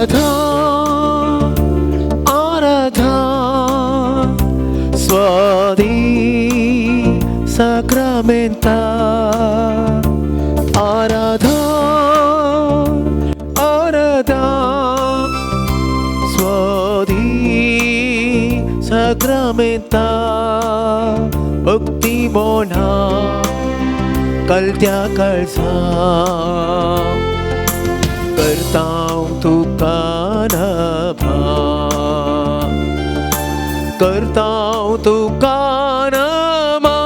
आराधा आराधा स्वादी साक्रामेंता आराधा आराधा स्वादी साक्रामेंता भक्ती Mona कलत्या Kalasa करताव तुका नभा करताव तुका नमा।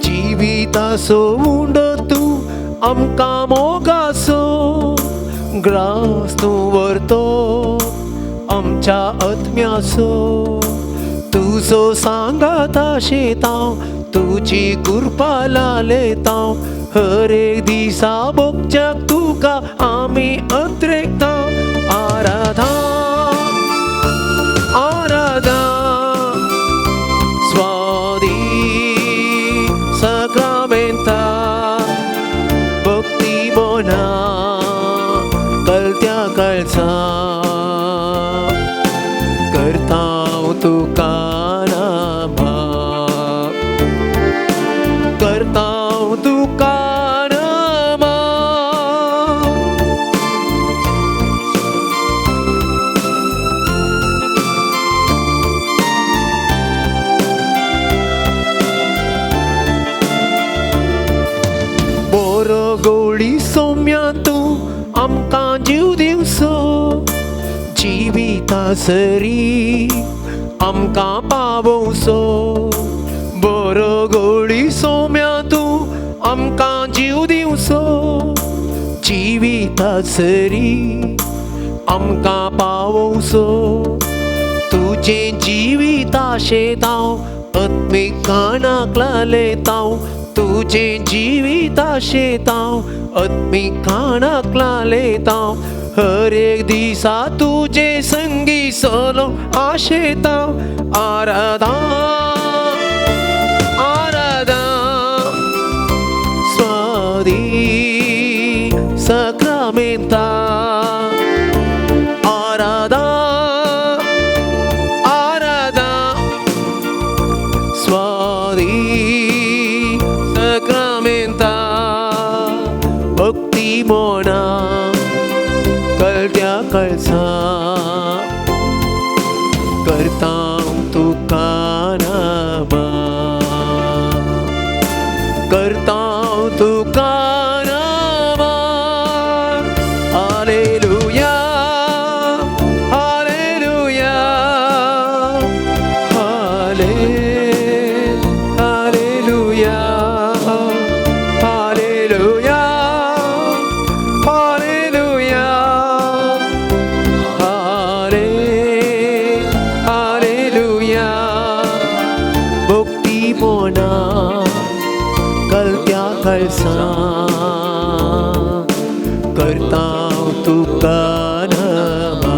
जिविताचो उंडो तूं आमकां मोगाचो ग्रास तूं व्हरतो आमच्या आत्म्याचो तुजो सांगात आशेतां तुजी कृपा लालेतां हर एक दिसा भोगच्याक तुका आमी अंतरेकता। आराधा आराधा स्वादी साक्रामेंता भक्ती मोना कलत्या कळसा करताव तुका नामा करताव तुका नामा। बोरो गोळी सोम्या तूं आमकां जीव दिवसो जिविता सरी आमकां पावोवचो बरो गोळी सोम्या तूं आमकां जीव दिवचो जिविता सरी आमकां पावोवचो तुजें जिविता शेतांव आत्मीक खाणाक लालेतांव तुजें जिविता शेतांव आत्मीक खाणाक लालेतांव हर एक दिसा तुजे संगी सोलो आशेतांव। आराधा आराधा स्वादी साक्रामेंता आराधा आराधा स्वादी साक्रामेंता भक्ती मोना कलत्या कळसा करताव तुका नामा करताव तुका नामा। हालेलुया हालेलुया हाले हालेलुया हालेलुया हालेलुया हाले हालेलुया भक्ती मोना कलत्या कळसा करताव तुका नमा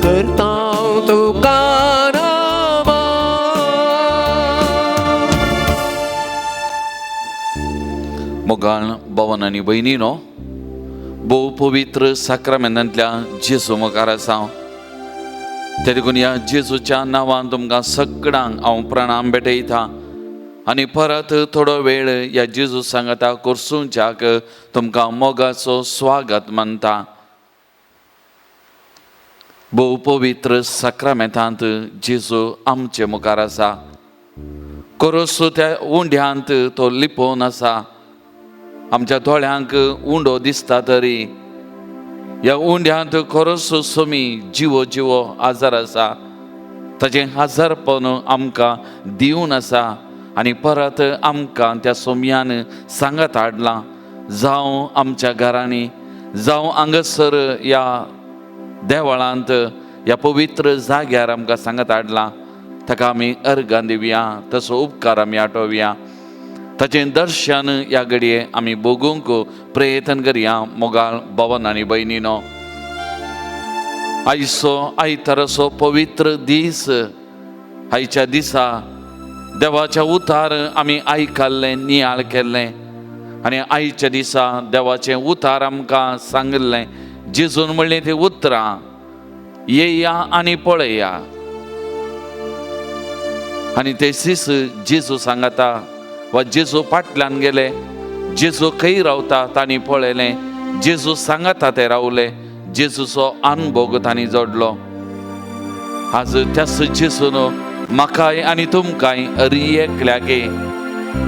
करताव तुका नमा। मोगाळ भवन आनी भयणीनो भोव पवित्र साक्रामेंतांतल्या जेजू मुखार आसा ते देखून ह्या जेजूच्या नांवान तुमकां सगळ्यांक हांव प्रणाम भेटयता आनी परत थोडो वेळ ह्या जेजू सांगाता कोर्सूंच्याक तुमकां मोगाचो स्वागत मानता। भोव पवित्र साक्रामेंतांत जेजू आमचे मुखार आसा कोरोसो त्या उंड्यांत तो लिपोवन आसा आमच्या दोळ्यांक उंडो दिसता तरी ह्या उंड्यांत खरोच सोमी जिवो जिवो आजार आसा ताचें हाजारपण आमकां दिवन आसा आनी परत आमकां त्या सोम्यान सांगात हाडलां जावं आमच्या घरांनी जावं हांगासर ह्या देवळांत ह्या पवित्र जाग्यार आमकां सांगात हाडलां ताका आमी अर्गां दिवया तसो उपकार आमी आठोवया ताचें दर्शन ह्या घडये आमी भोगूंक प्रयत्न करया मोगाळ भवन आनी भयणीनो। आयचो आयताराचो पवित्र दीस, आयच्या दिसा देवाच्या उतार आमी आयकल्लें, नियाळ केल्लें आनी आयच्या दिसा देवाचें उतार आमकां सांगिल्लें. जेजून म्हणलें ती उतरां, येया आनी पळया. आनी ते सीस जेजू सांगता वा जेजू फाटल्यान गेले, जेजू खंय रावता तांणी पळयलें, जेजू सांगता ते रावले, जेजूचो अनभोग तांणी जोडलो. आज त्याच जेजून म्हाकाय आनी तुमकांय हरी एकल्याके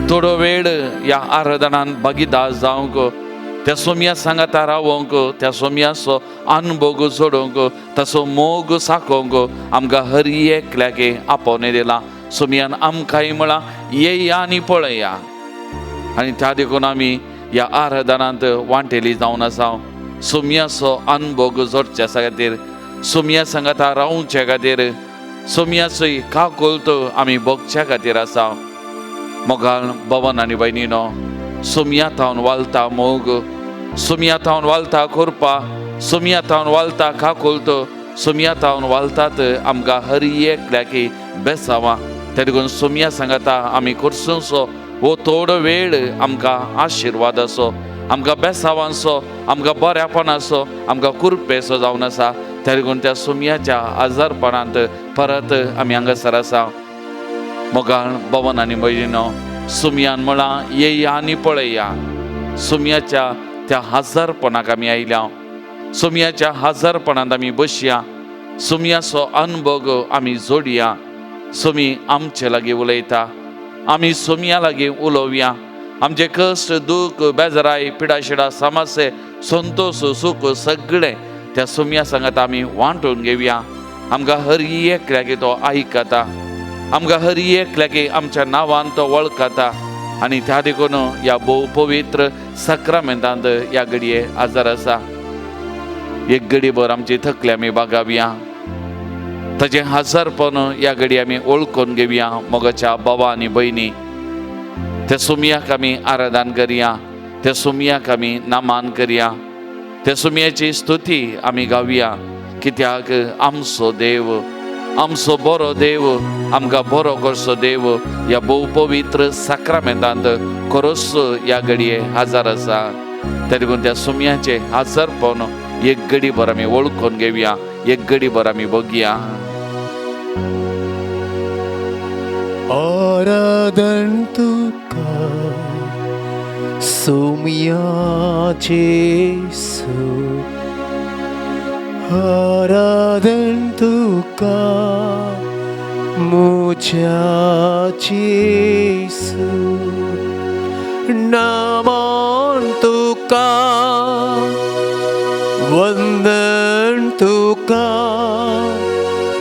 थोडो वेळ ह्या आराधनान भागीदार जावंक, त्या सोम्या सांगाता रावोंक, त्या सोम्याचो अनभोग जोडोवंक, ताचो मोग साकोवंक आमकां हरी एकल्याके आपोवणें दिलां. सोम्यान आमकांय म्हळां, येया आनी पळया. आनी त्या देखून आमी ह्या आराधनांत वांटेली जावन आसा. सोम्याचो अनभोग जोडच्या खातीर, सोम्या सांगाता रावच्या खातीर, सोम्याचोय काकुळट आमी भोगच्या खातीर आसा. मोगाळ भवन आनी भयणीनो, सोम्या थावन वालता मोग, सोम्या थावन वालता कोरपा, सोम्या थावन वालता काकुळट, सोम्या थावन वालतात आमकां हरी एकल्याकी बेसावां. ते देखून सोम्या सांगाता आमी करसो हो थोडो वेळ आमकां आशिर्वादाचो, आमकां बेसावांचो, आमकां बऱ्यापणाचो, आमकां कुरपेचो जावन आसा. त्या देखून त्या सोम्याच्या आजारपणांत परत आमी हांगासर आसा. मोगाळ भवन आनी भयणीनो, सोम्यान म्हळां, येया आनी पळया. सोम्याच्या त्या हजारपणाक आमी आयल्या, सोम्याच्या हजारपणांत आमी बसया, सोम्याचो अनभोग आमी जोडया. सोमी आमचे लागीं उलयता, आमी सोम्या लागीं उलोवया. आमचे कश्ट, दूख, बेजराय, पिडाशिडा, समस्ये, संतोश, सूख सगळें त्या सोम्या सांगात आमी वांटून घेवया. आमकां हर एकल्याक तो आयकता, आमकां हर एकल्याक आमच्या नांवान तो वळखता. आनी त्या देखून ह्या भोव पवित्र साक्रामेंतांत ह्या घडये आजार आसा. एक घडीभर आमची थकले आमी बागावया, ताचें हजारपण ह्या घडये आमी वळखून घेवया. मोगाच्या बाबा आनी भयणी, त्या सोम्याक आमी आराधन करया, त्या सोम्याक आमी नामान करया, त्या सोम्याची स्तुती आमी गावया. कित्याक आमचो देव, आमचो बरो देव, आमकां बरो करचो देव ह्या भोव पवित्र साक्रामेंतांत खरोच ह्या घडये हाजार आसा. त्या देखून त्या सोम्याचें हाजारपण एक घडीभर आमी वळखून घेवया, एक घडीभर आमी बघया. आराधन तुका सोम्या जेसू, आराधन तुका म्हज्या जेसू, नमन तुका, वंदन तुका,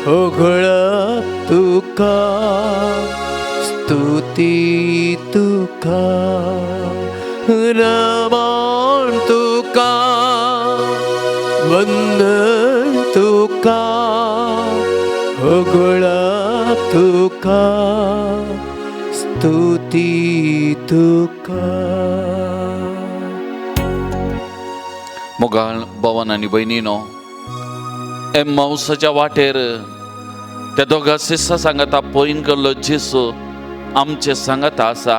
होगळप तुका, स्तुती तुका, नमन तुका, वंदन तुका, होगळप तुका, स्तुती तुका. मोगाळ भवन आनी भयणीनो, एम्मावसाच्या वाटेर त्या दोगा शिस्सा सांगाता पयन केल्लो जेसू आमचे सांगाता आसा.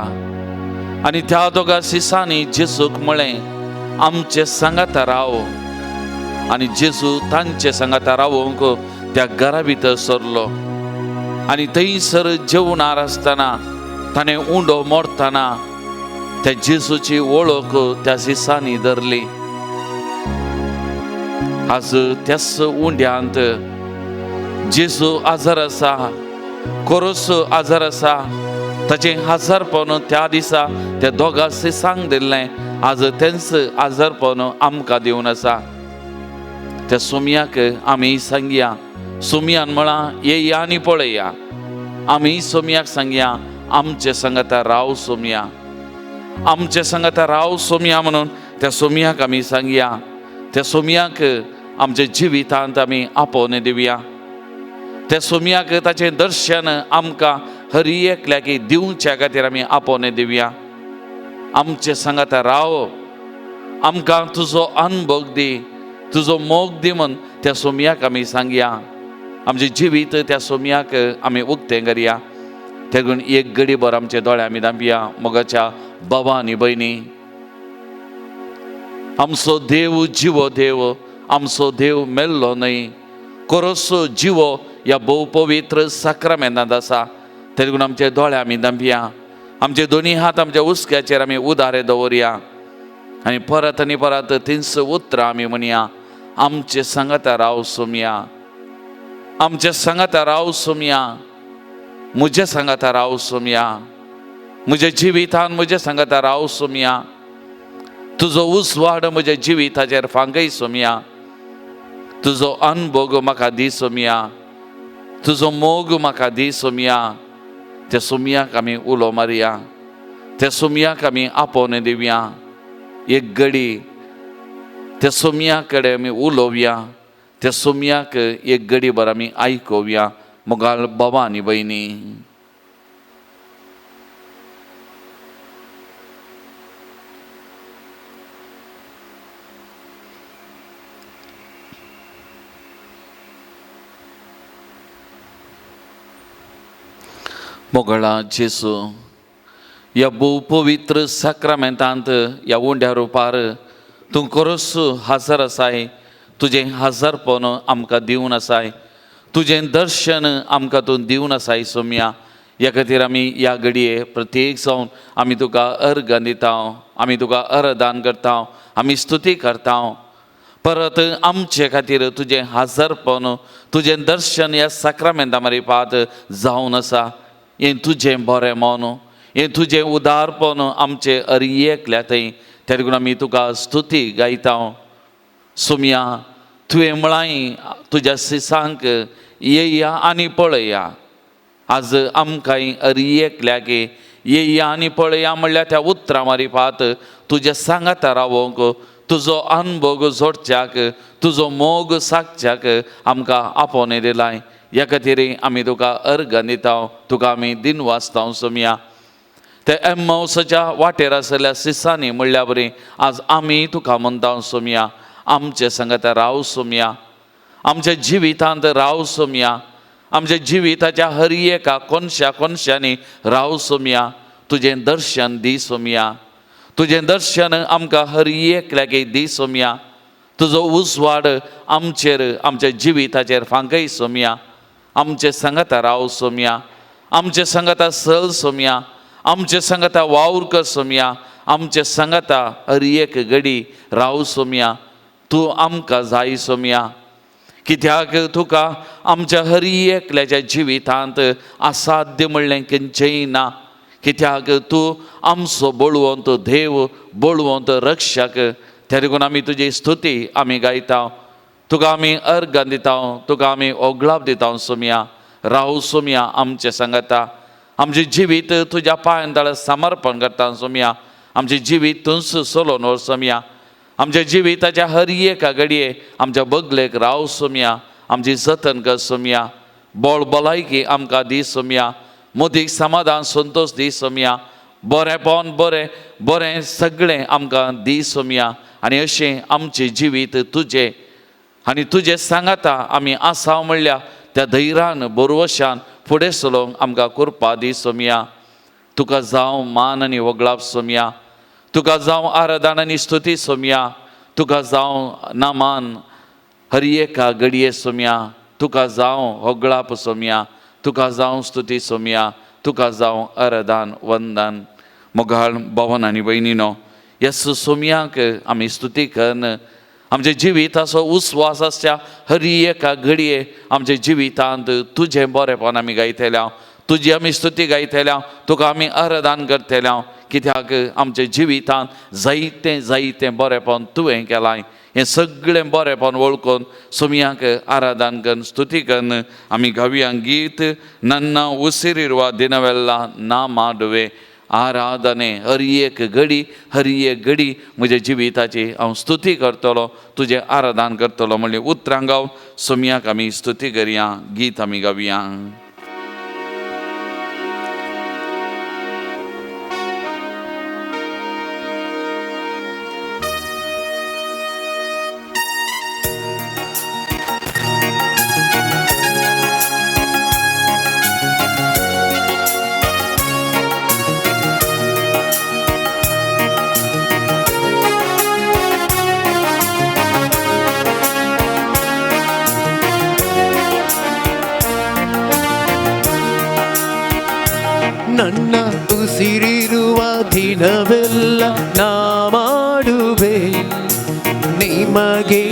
आनी त्या दोगा शिसांनी जेसूक म्हळें, आमचे सांगाता राव. आनी जेजू तांचे सांगाता रावोंक त्या घरा भितर सरलो. आनी थंयसर जेवणार आसतना ताणें उंडो मोडटना त्या जेजूची वळख त्या शिसांनी धरली. आज त्याच उंड्यांत जेजू आजार आसा, खरोच आजार आसा. ताचें आजारपण त्या दिसा त्या दोगां शिसांक दिल्लें, आज तेंच आजारपण आमकां दिवन आसा. त्या सोम्याक आमी सांगया, सोम्यान म्हळां, येया आनी पळया. आमी सोम्याक सांगया, आमचे सांगाता राव सोम्या, आमचे सांगाता राव सोम्या म्हणून त्या सोम्याक आमी सांगया. त्या सोम्याक आमच्या जिवितांत आमी आपोवणें दिवया. त्या सोम्याक ताचें दर्शन आमकां हरी एकल्याक दिवच्या खातीर आमी आपोवणें दिवया. आमचे सांगाता राव, आमकां तुजो अनभोग दी, तुजो मोग दी म्हूण त्या सोमयाक आमी सांगया. आमचें जिवीत त्या सोमयाक आमी उक्तें करया. तेगून एक घडी भर आमचे दोळे आमी धांपया. मोगाच्या बाबा आनी भयणी, आमचो देव जिवो देव, आमचो देव मेल्लो न्हय, कोरोसो जिवो ह्या भोव पवित्र साक्रामेंतांत आसा. तेगून आमचे दोळे आमी धांपया, आमचे दोनी हात आमच्या हुस्क्याचेर आमी उदारे दवरया आनी परत आनी परत तींच उतरां आमी म्हणया. आमचे सांगाता राव सोमया, आमचे सांगाता राव सोमया, म्हजे सांगाता राव सोमया, म्हज्या जिवितान म्हज्या सांगाता राव सोमया, तुजो उजवाड म्हज्या जिविताचेर फांगय सोमया, तुजो अनभोग म्हाका दी सोमया, तुजो मोग म्हाका दी सोमया. त्या सोमयाक आमी उलो मारया, त्या सोमयाक आमी आपोवन दिवया. एक घडी त्या सोमया कडेन आमी उलोवया, त्या सोमयाक एक घडी भर आमी आयकोवया. मोगाळ बाबा आनी भयणी, मोगळा जेसू, ह्या भोव पवित्र साक्रामेंतांत ह्या उंड्या रुपार तूं खरोच हाजर आसाय. तुजें हाजरपण आमकां दिवन आसाय, तुजें दर्शन आमकां तूं दिवन आसाय सोमया. ह्या खातीर आमी ह्या घडये प्रत्येक जावन आमी तुका अर्घ दिता, आमी तुका अर्दान करता, आमी स्तुती करता. परत आमचे खातीर तुजें हाजरपण, तुजें दर्शन ह्या साक्रामेंता मारिफात जावन आसा. हें तुजें बरें मन, हें तुजें उदारपण आमचें अरयेकल्या थंय. तेका लागून आमी तुका स्तुती गायता. सोमया, तुवें म्हळांय तुज्या सिसांक येया आनी पळया. आज आमकांय अरयेकल्याक येया आनी पळया म्हणल्यार त्या उतरां मारिफात तुज्या सांगाता रावोंक, तुजो अनभोग जोडच्याक, तुजो मोग सागच्याक आमकां आपोवन दिलाय. ह्या खातीर आमी तुका अर्घ दिता, तुका आमी दिन वाचता सोमया. ते एम्मावसाच्या वाटेर आसलेल्या सिसांनी म्हणल्या बरी आज आमी तुका म्हणटा सोमया, आमचे सांगाता राव सोमया, आमच्या जिवितांत राव सोमया, आमच्या जिविताच्या हर एका कोनशा कोनशांनी राव सोमया. तुजें दर्शन दी सोमया, तुजें दर्शन आमकां हर एकल्याक दी सोमया. तुजो उजवाड आमचेर, आमच्या जिविताचेर फांकय सोमया. आमचे सांगाता राव सोमया, आमचे सांगाता सल सोमया, आमचे सांगाता वावर कर सोमया, आमचे सांगाता हर एक घडी राव सोमया. तूं आमकां जाय सोमया, कित्याक तुका आमच्या हर एकल्याच्या जिवितांत असाध्य म्हणलें खंयचेंय ना. कित्याक तूं आमचो बळवंत देव, बळवंत रक्षक. त्या देखून आमी तुजी स्तुती आमी गायता, तुका आमी अर्घ दिता, तुका आमी ओगळाप दिता सोमया. राव सोमया आमचे सांगाता, आमचें जिवीत तुज्या पांयां तळा समर्पण करता सोमया. आमचें जिवीत तूंच चलोवन व्हर सोमया. आमच्या जिविताच्या हर एका घडये आमच्या बगलेक राव सोमया, आमची जतन कर सोमया. बळ भलायकी आमकां दी सोमया, मोदीक समाधान संतोश दी सोमया, बरेंपण बरें बरें सगळें आमकां दी सोमया. आनी अशें आमचें जिवीत तुजें आनी तुजें सांगाता आमी आसा म्हणल्यार त्या धैर्यान बरवशान फुडें चलोवंक आमकां कृपा दी सोमया. तुका जावं मान आनी वगळाप सोमया, तुका जावं आराधन आनी स्तुती सोमया, तुका जावं नामान हर एका घडये सोमया, तुका जावं होगळाप सोमया, तुका जावं स्तुती सोमया, तुका जावं आराधन वंदन. मोगाळ भवन आनी भयणीनो, ह्या सोमयाक आमी स्तुती करून आमच्या जिविताचो उस्वास आसच्या हर एका घडये आमच्या जिवितांत तुजें बरेंपण आमी गायतल्या, तुजी आमी स्तुती गायतल्या, तुका आमी आराधन करतल्या. कित्याक आमच्या जिवितांत जायतें जायतें बरेंपण तुवें केलां. हें सगळें बरेंपण वळखून सोमयाक आराधन करून स्तुती करून आमी गावया गीत नन्ना उसिरिरवा दिनवेल्ला ना माडवे आराधने. हर एक घडी हर एक घडी म्हज्या जिविताची हांव स्तुती करतलो, तुजें आराधन करतलो म्हणलें उतरां गावन सोमयाक आमी स्तुती करया, गीत आमी गावया. ನನ್ನ ಉಸಿರಿರುವ ದಿನವೆಲ್ಲ ನಾ ಮಾಡುವೆ ನಿಮಗೆ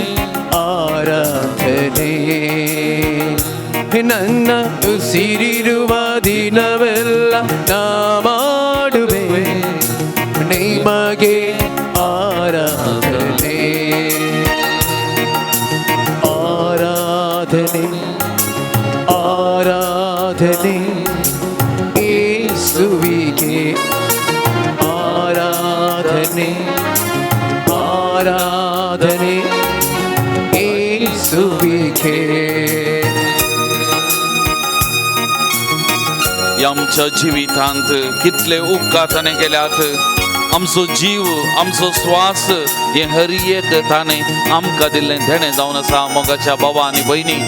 ಆರಾಧನೆ. ನನ್ನ ಉಸಿರಿರುವ ದಿನವೆಲ್ಲ ನಾ ಮಾಡುವೆ ನಿಮಗೆ ಆರಾಧನೆ. ಆರಾಧನೆ, ಆರಾಧನೆ ಏಸುವಿಗೆ. ಆರಾಧನೆ, ಆರಾಧನೆ ಏಸುವಿಗೆ. आमच्या जिवितांत कितले उपकार ताणें केल्यात. आमचो जीव, आमचो श्वास हे हर एक ताणें आमकां दिल्लें देणें जावन आसा. मोगाच्या बाबा आनी भयणी,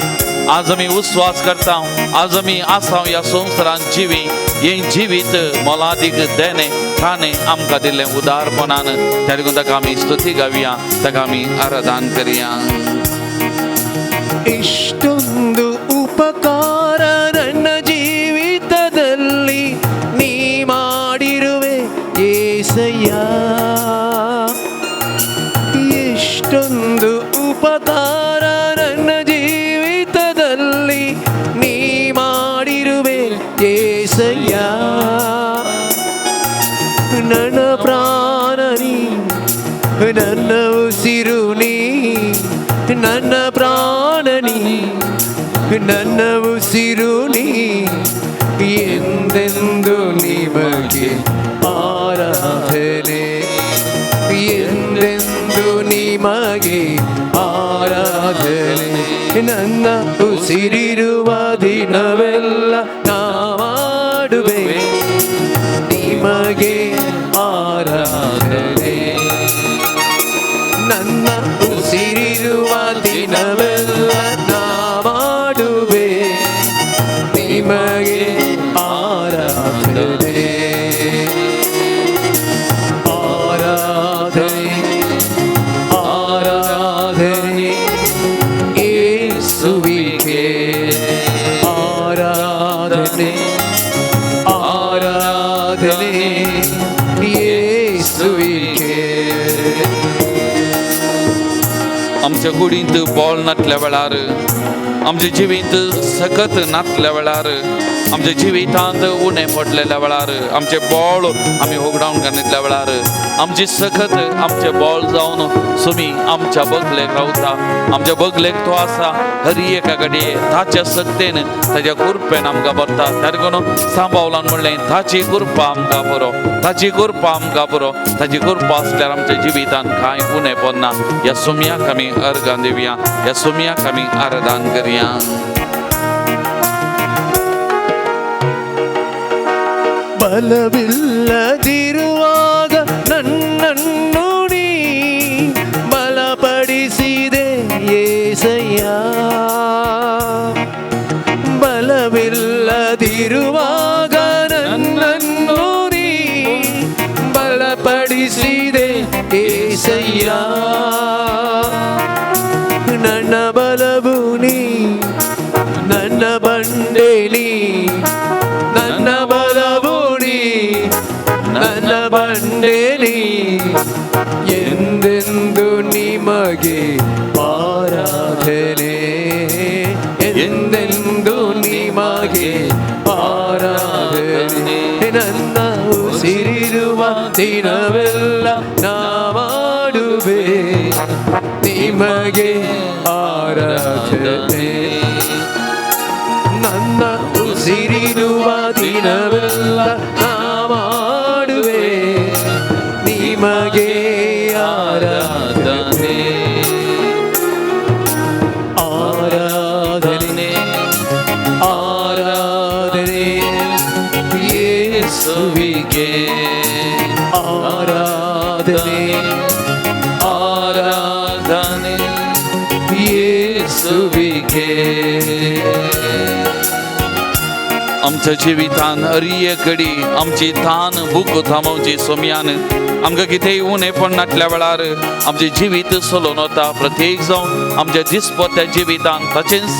आज आमी विस्वास करता, आज आमी आसा ह्या संवसारांत जिवी, हें जिवीत मोलादीक देणें ताणें आमकां दिल्लें उदारपणान. त्या देखून ताका आमी स्तुती गावया, ताका आमी आराधन करया. ಇಷ್ಟೊಂದು ಉಪಕಾರ ನನ್ನ ಜೀವಿತದಲ್ಲಿ ನೀ ಮಾಡಿರುವೆ ಏಸಯ್ಯ. ಎಷ್ಟೊಂದು ಉಪಕಾರ ನನ್ನ ಜೀವಿತದಲ್ಲಿ ನೀ ಮಾಡಿರುವೆ ಏಸಯ್ಯ. ನನ್ನ ಪ್ರಾಣ ನೀ, ನನ್ನ ಉಸಿರು ನೀ. ನನ್ನ ಪ್ರಾಣ ನೀ, ನನ್ನ ಉಸಿರು ನೀ. ಎಂದೆಂದು ನಿಮಗೆ ಆರಾಧನೆ, ಎಂದೆಂದು ನಿಮಗೆ ಆರಾಧನೆ. ನನ್ನ ಉಸಿರಿರುವ ದಿನವೆಲ್ಲ ನಾ ಮಾಡುವೆ ನಿಮಗೆ ಆರಾಧನೆ. ನನ್ನ ಉಸಿರಿರುವ ದಿನವೆಲ್ಲ ನಾ ಮಾಡುವೆ ನಿಮಗೆ ಆರಾಧನೆ. ಆರಾಧನೆ, ಆರಾಧನೆ ಏಸುವಿಗೆ. ಆರಾಧನೆ, ಆರಾಧನೆ ಏಸುವಿಗೆ. आमच्या कुडींत बळ नातल्या वेळार, आमच्या जिवीत सकत नातल्या वेळार, आमच्या जिवितांत उणें पडलेल्या वेळार, आमचें बळ आमी होगडावन घालिल्ल्या वेळार, आमची सकत आमचें बळ जावन सुमी आमच्या बगलेक रावता. आमच्या बगलेक तो आसा हर एका घडये ताच्या सक्तेन ताच्या कृपेन आमकां भरता. त्या देखून सांबावलान म्हणलें, ताची कृपा आमकां पुरो, ताची कृपा आमकां पुरो. ताची कृपा आसल्यार आमच्या जिवितांत कांय उणें पडना. ह्या सुमयाक आमी अर्गां दिवया, ह्या सुमयाक आमी आराधन करया. ಬಲವಿಲ್ಲದಿರುವಾಗ ನನ್ನನ್ನು ನೀ ಬಲಪಡಿಸಿದೆ ಏಸಯ್ಯ. ಬಲವಿಲ್ಲದಿರುವಾಗ ನನ್ನನ್ನು ನೀ ಬಲಪಡಿಸಿದೆ ಏಸಯ್ಯ. ನನ್ನ ಬಲವು ನೀ, ನನ್ನ ಬಂಡೆ ನೀ. ನನ್ನ ಬಲವು ನೀ, ನನ್ನ ಬಂಡೆ ನೀ. ಎಂದೆಂದು ನಿಮಗೆ ಆರಾಧನೆ, ಎಂದೆಂದು ನಿಮಗೆ ಆರಾಧನೆ. ನನ್ನ ಉಸಿರಿರುವ ದಿನವೆಲ್ಲ ನಾ ಮಾಡುವೆ ನಿಮಗೆ ಆರಾಧನೆ. ನನ್ನ ಉಸಿರಿರುವ ದಿನವೆಲ್ಲ ನಾ ಮಾಡುವೆ ನಿಮಗೆ ಆರಾಧನೆ. ಆರಾಧನೆ, ಆರಾಧನೆ ಯೇಸುವಿಗೆ. ಆರಾಧನೆ, ಆರಾಧನೆ ಯೇಸುವಿಗೆ. आमच्या जिवितान हर एक घडी आमची तान भूक थांबोवची सोमयान आमकां कितेंय उणेपण नाटल्या वेळार आमचें जिवीत चलोवन वता. प्रत्येक जावन आमच्या दिसपट्ट्या जिवितान तशेंच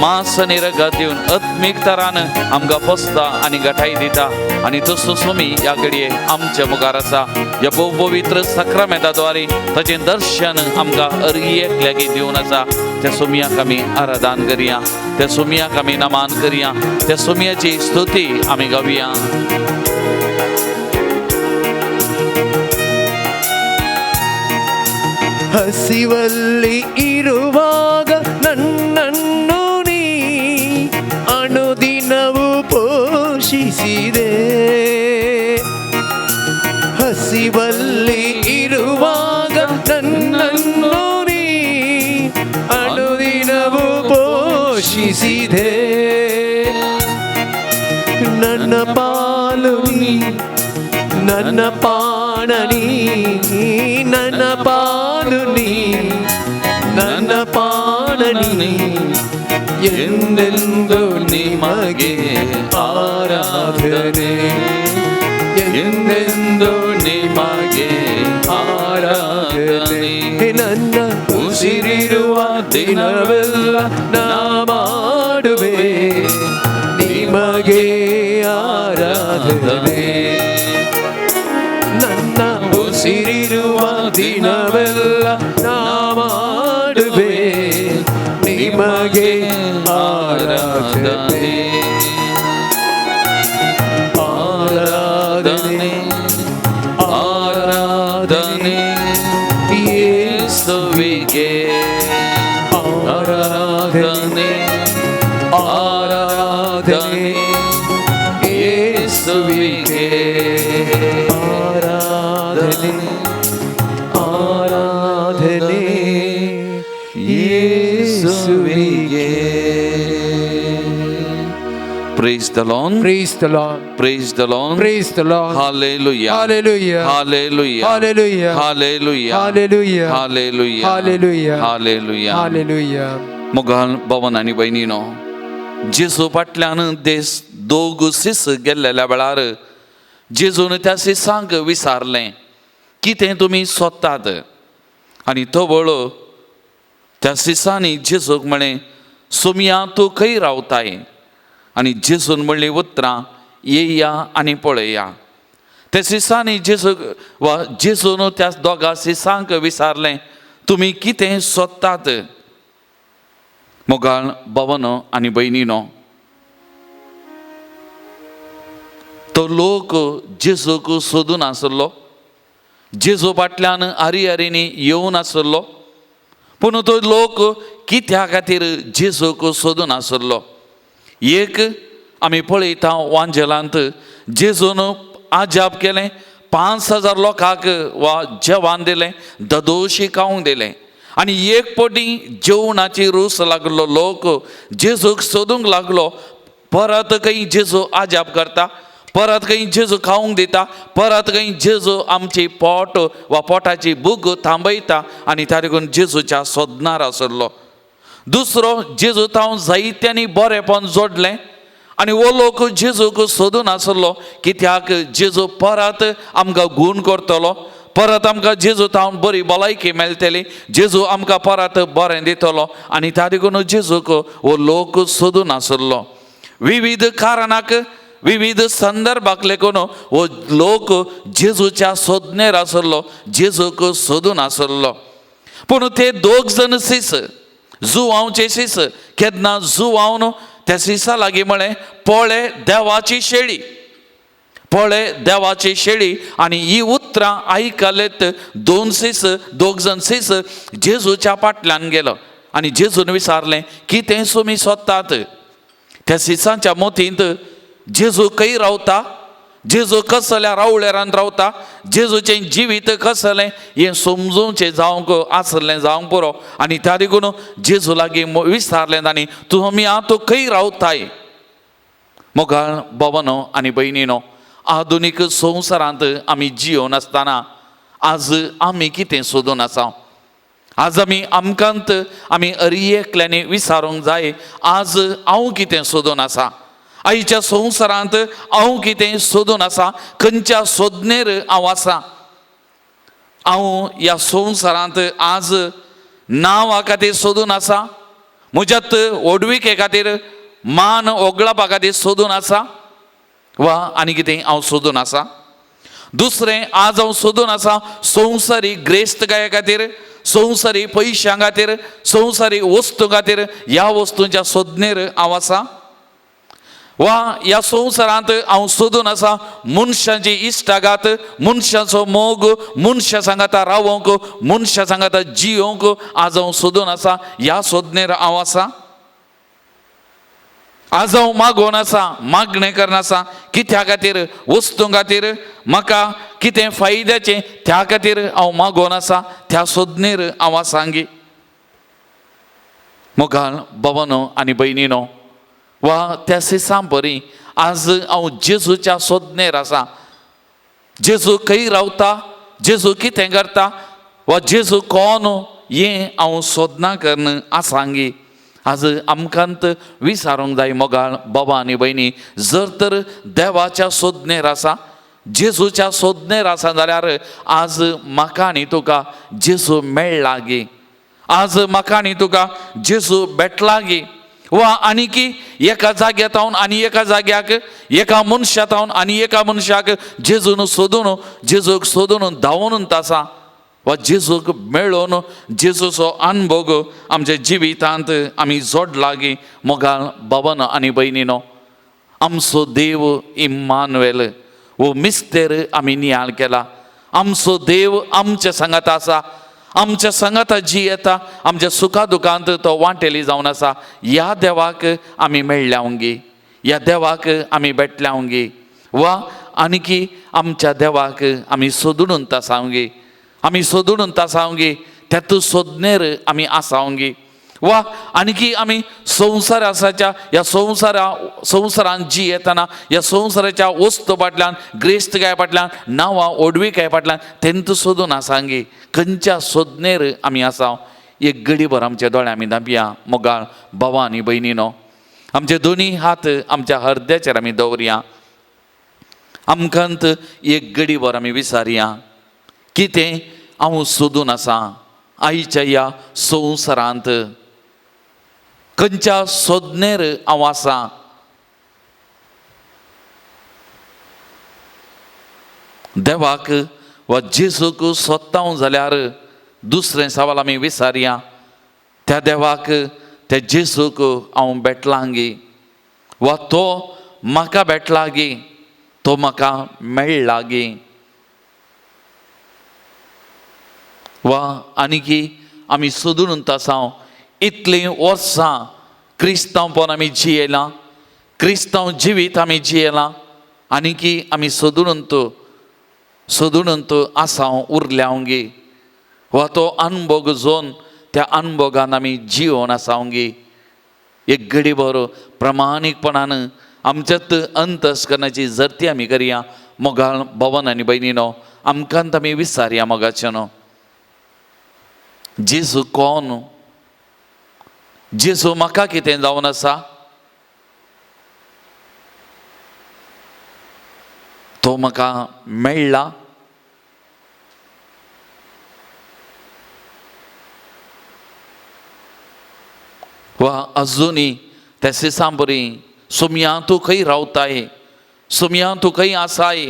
मांस आनी रगत दिवन आत्मीक तरान आमकां पोसता आनी गठाय दिता आनी तसो सुमी ह्या घडये आमच्या मुखार आसा. ह्या भोव पवित्र साक्रामेंता द्वारे ताचें दर्शन आमकां हर एकल्याक दिवन आसा. त्या सुमयाक आमी आराधन करया, त्या सुमयाक आमी नमान करया, त्या सुमयाची स्तुती आमी गावया. ಹಸಿವಲ್ಲಿ ಇರುವಾಗ ನನ್ನನ್ನು ನೀ ಅನುದಿನವೂ ಪೋಷಿಸಿದೆ. ಹಸಿವಲ್ಲಿ ಇರುವಾಗ ನನ್ನನ್ನು ನೀ ಅನುದಿನವೂ ಪೋಷಿಸಿದೆ. ನನ್ನ ಪಾಲು ನೀ, ನನ್ನ ಪಾಣನಿ, ನನ್ನ ಪಾಲು ನೀ, ನನ್ನ ಪಾಣನಿ, ಎಂದೆಂದು ನಿಮಗೆ ಆರಾಧನೆ, ಎಂದೆಂದು ನಿಮಗೆ ಆರಾಧನೆ. ನನ್ನ ಉಸಿರಿರುವ ದಿನವೆಲ್ಲ ನಾ ಮಾಡುವೆ ನಿಮಗೆ ಆರಾಧನೆ. ನನ್ನ ಉಸಿರಿರುವ ದಿನವೆಲ್ಲ ನಾ ಮಾಡುವೆ ನಿಮಗೆ ಆರಾಧನೆ. ಆರಾಧನೆ, ಆರಾಧನೆ ಯೇಸುವಿಗೆ, ಆರಾಧನೆ, ಆರಾಧನೆ ಯೇಸುವಿಗೆ, ಆರಾಧನೆ, ಆರಾಧನೆ ಯೇಸುವಿಗೆ. Praise the Lord. Praise the Lord. Praise the Lord. Praise the Lord. Hallelujah. Hallelujah. Hallelujah. Hallelujah. Hallelujah. Hallelujah. Hallelujah. Hallelujah. Hallelujah. Hallelujah. मोगाल भवन आनी भयणीनो, जेजू फाटल्यान देस दोग सीस गेल्लेल्या वेळार जेजून त्या सिसांक विचारलें, कितें तुमी सोदतात? आनी तो वळो त्या सिसांनी जेजूक म्हळें, सोमया तूं खंय रावताय? आनी जेजून म्हणलीं उतरां, येया आनी पळया. त्या सिसांनी जेजूक वा जेजून त्या दोगा सिसांक विचारलें, तुमी कितें सोदतात? मोगाळ भवनो आनी भयणीनो, तो लोक जेजूक सोदून आसलो, जेजू फाटल्यान हारी हारींनी येवन आसलो. पूण तो लोक कित्या खातीर जेजूक सोदून आसलो? एक आमी पळयता वांजेलांत जेजून आजाप केलें, 5000 लोकांक वा जेवण दिलें, ददोशी खावंक दिलें. आनी एक पटी जेवणाची रूस लागलो, लोक जेजूक सोदूंक लागलो. परत खंय जेजू आजाप करता, परत खंय जेजू खावंक दिता, परत खंय जेजू आमची पोट वा पोटाची भूक थांबयता आनी त्या देखून जेजूच्या सोदणार आसलो. दुसरो, जेजू तावन जायत्यांनी बरेपण जोडलें आनी हो लोक जेजूक सोदून आसलो, कित्याक जेजू परत आमकां गूण करतलो, परत आमकां जेजू तावन बरी भलायकी मेळटली, जेजू आमकां परत बरें दितलो. आनी त्या देखून जेजूक हो लोक सोदून आसलो. विविध कारणाक, विविध संदर्भाक लेगून हो लोक जेजूच्या सोदनेर आसलो, जेजूक सोदून आसलो. पूण ते दोग जण सीस, जुवांवचे सीस, केन्ना जुवावन त्या सिसा लागीं म्हळें, पळे देवाची शेळी, पळे देवाची शेळी. आनी ही उतरां आयकलेत दोन सीस, दोग जण सीस जेजूच्या फाटल्यान गेलो आनी जेजून विचारलें, कितें तुमी सोदतात? त्या सिसांच्या मोतींत जेजू खंय रावता, जेजू कसल्या रावळेरान रावता, जेजूचें जिवीत कसलें हें समजूचें जावंक आसलें जावंक पुरो. आनी त्या देखून जेजू लागीं विचारलें तांणी, तुमी आतां खंय रावताय? मोगाळ भवनो आनी भयणीनो, आधुनीक संवसारांत आमी जियोन आसतना आज आमी कितें सोदून आसा? आज आमी आमकांत आमी अरी एकल्यांनी विचारूंक जाय, आज हांव कितें सोदून आसा? आयच्या संवसारांत हांव कितें सोदून आसा? खंयच्या सोदनेर हांव आसा? हांव ह्या संवसारांत आज नांवा खातीर सोदून आसा, म्हज्यात व्हडविके खातीर, मान ओगळपा खातीर सोदून आसा वा आनी कितें हांव सोदून आसा? दुसरें, आज हांव सोदून आसा संवसारीक ग्रेस्तकाये खातीर, संवसारीक पयशां खातीर, संवसारीक वस्तू खातीर, ह्या वस्तूंच्या सोदनेर हांव आसा? वा ह्या संवसारांत हांव सोदून आसा मनशांची इश्टागात, मनशाचो मोग, मनशां सांगाता रावोंक, मनशां सांगाता जियोंक आज हांव सोदून आसा, ह्या सोदनेर हांव आसा? आज हांव मागोवन आसा, मागणें करून आसा कित्या खातीर? वस्तूं खातीर, म्हाका कितें फायद्याचें त्या खातीर हांव मागोवन आसा, त्या सोदनेर हांव आसा गी? मोगाळ बाबानो आनी भयणीनो, वा त्या सिसां बरी आज हांव जेजूच्या सोदनेर आसा. जेजू खंय रावता, जेजू कितें करता वा जेजू कोण हें हांव सोदना करून आसा गी? आज आमकांत विचारूंक जाय मोगाळ बाबा आनी भयणी, जर तर देवाच्या सोदनेर आसा, जेजूच्या सोदनेर आसा जाल्यार आज म्हाका आनी तुका जेजू मेळ्ळा गी? आज म्हाका आनी तुका जेजू भेटला गी? वा आनीकी एका जाग्या तावन आनी एका जाग्याक, एका मनशा तावन आनी एका मनशाक जेजून सोदून, जेजूक सोदून धांवून आसा वा जेजूक मेळोवन जेजूचो अनभोग आमच्या जिवितांत आमी जोडला गी? मोगाळ बाबानो आनी भयणीनो, आमचो देव इम्मानुएल वो मिस्तेर आमी नियाळ केला. आमचो देव आमच्या सांगात आसा, आमच्या सांगाता जी येता, आमच्या सुखा दुखांत तो वांटेली जावन आसा. ह्या देवाक आमी मेळ्ळ्या गी? ह्या देवाक आमी भेटल्या गी? वा आनीकी आमच्या देवाक आमी सोदून आसावंगी? आमी सोदून आसावंगी? त्यात सोदनेर आमी आसावंगी? वा आनीकी आमी संवसार आसाच्या ह्या संवसारान जी येतना ह्या संवसाराच्या वस्तू फाटल्यान, ग्रेस्तकाय फाटल्यान, नांवां ओडविकाय फाटल्यान तेंत सोदून आसांगी? खंयच्या सोदनेर आमी आसा? एक गडीभर आमच्या दोळे आमी धांपया. मोगाळ बाबा आनी भयणीनो, आमचे दोनी हात आमच्या हरद्याचेर आमी दवरया. आमकांत एक गडीभर आमी विचारया, कितें हांव सोदून आसा आयच्या ह्या संवसारांत? खंयच्या सोदनेर हांव आसा? देवाक वा जेजूक सोदता हांव जाल्यार दुसरें सवाल आमी विचारया, त्या देवाक, त्या जेजूक हांव भेटलां गी? वा तो म्हाका भेटला गी? तो म्हाका मेळ्ळा गी? वा आनीकी आमी सोदून आसा इतलीं वर्सां क्रिस्तांवपण आमी जियेलां, क्रिस्तांव जिवीत आमी जियेलां, आनीकी आमी सोदून सोदून आसा उरल्या गी? वा तो अनभोग जोन त्या अनभोगान आमी जियोन आसा गी? एक घडीभर प्रमाणीकपणान आमच्यात अंतस्करणाची जर्ती आमी करया. मोगाळ भवन आनी भयणीनो, आमकांत आमी विचारया मोगाचें, जेजू कोण? जेजू म्हाका कितें जावन आसा? तो म्हाका मेळ्ळा? वा अजुनूय त्या सिसां बरी सुमया तूं खंय रावताय, सुमया तूं खंय आसाय,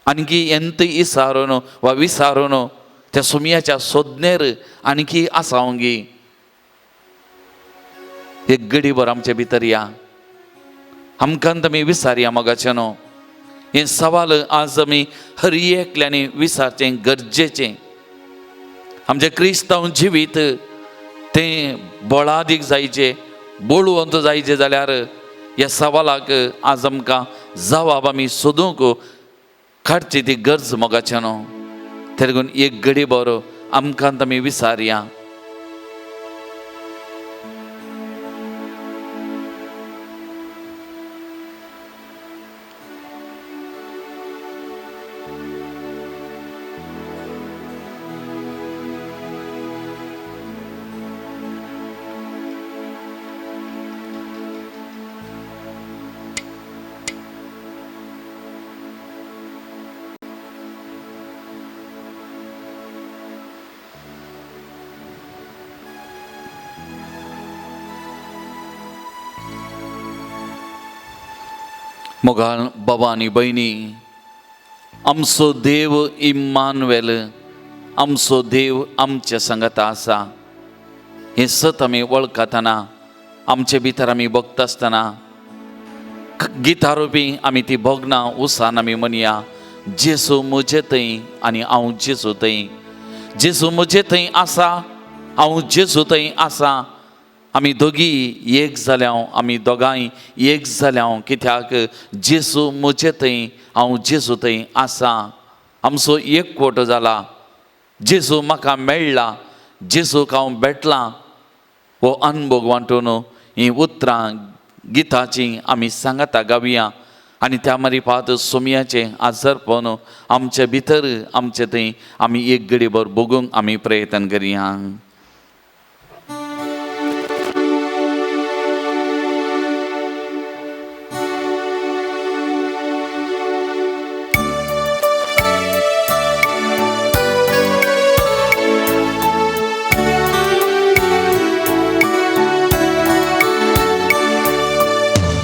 आणखी एंत इसारून वा विसारून त्या सुमयाच्या सोदनेर आणखी आसावंगी? एक गडीभर आमचे भितर या, आमकां आमी विसारया मोगाचें न्हू. हें सवाल आज आमी हर एकल्यांनी विसारचें गरजेचें. आमचें क्रिस्तांव जिवीत तें बळादीक जायचें, बळवंत जायचें जाल्यार ह्या सवालाक आज आमकां जवाब आमी सोदूंक काडची ती गरज मोगाचें न्हू. ते लागून एक घडी बरो आमकां आमी विसारया. मोगाळ बाबा आनी भयणी, आमचो देव इम्मानुएल, आमचो देव आमच्या सांगाता आसा हें सत आमी वळखतना, आमचे भितर आमी भोगता आसतना गितारोपी आमी ती भोगना उसान आमी म्हणया, जेजू म्हजे थंय आनी हांव जेजू थंय, जेजू म्हजे थंय आसा, हांव जेजू थंय आसा. आमी दोगी एक जाल्या, आमी दोगांय एक जाल्या, कित्याक जेजू म्हजे थंय, हांव जेजू थंय आसा. आमचो एकवट जाला, जेजू म्हाका मेळ्ळा, जेजूक हांव भेटलां. हो अनभोग वांटून हीं उतरां गिताचीं आमी सांगाता गावया आनी त्या मारिपात सोमयाचें आजरपण आमचे भितर आमचे थंय आमी एक घडीभर भोगूंक आमी प्रयत्न करया.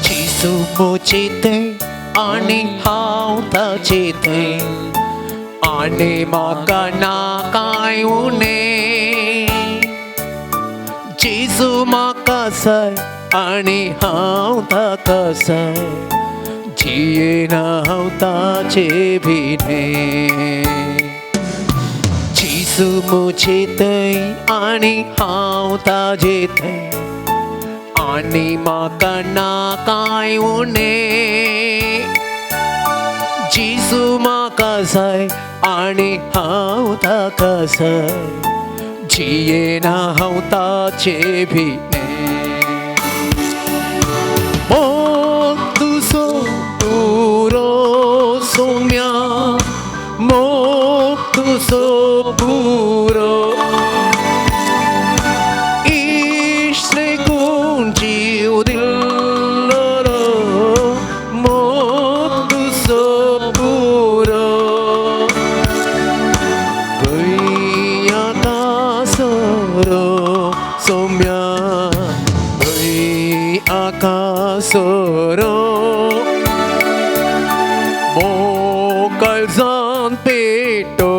जेजू थंय आनी हांव ताचे थंय, आनी म्हाका ना कांय उणें. जेजू म्हाका जाय आनी हांव ताका जाय, जियेना हांव ताचे भिणें. जेजू म्हजे थंय आनी हांव ताजे थंय, आनी म्हाका ना कांय उणें. जेजू म्हाका जाय आनी हांव ताका जाय, जियेना हांव ताचे भिणें. मोग तुजो पुरो सोम्या, मोग तुजो पुरो, आकासरो मोकळजान पेटो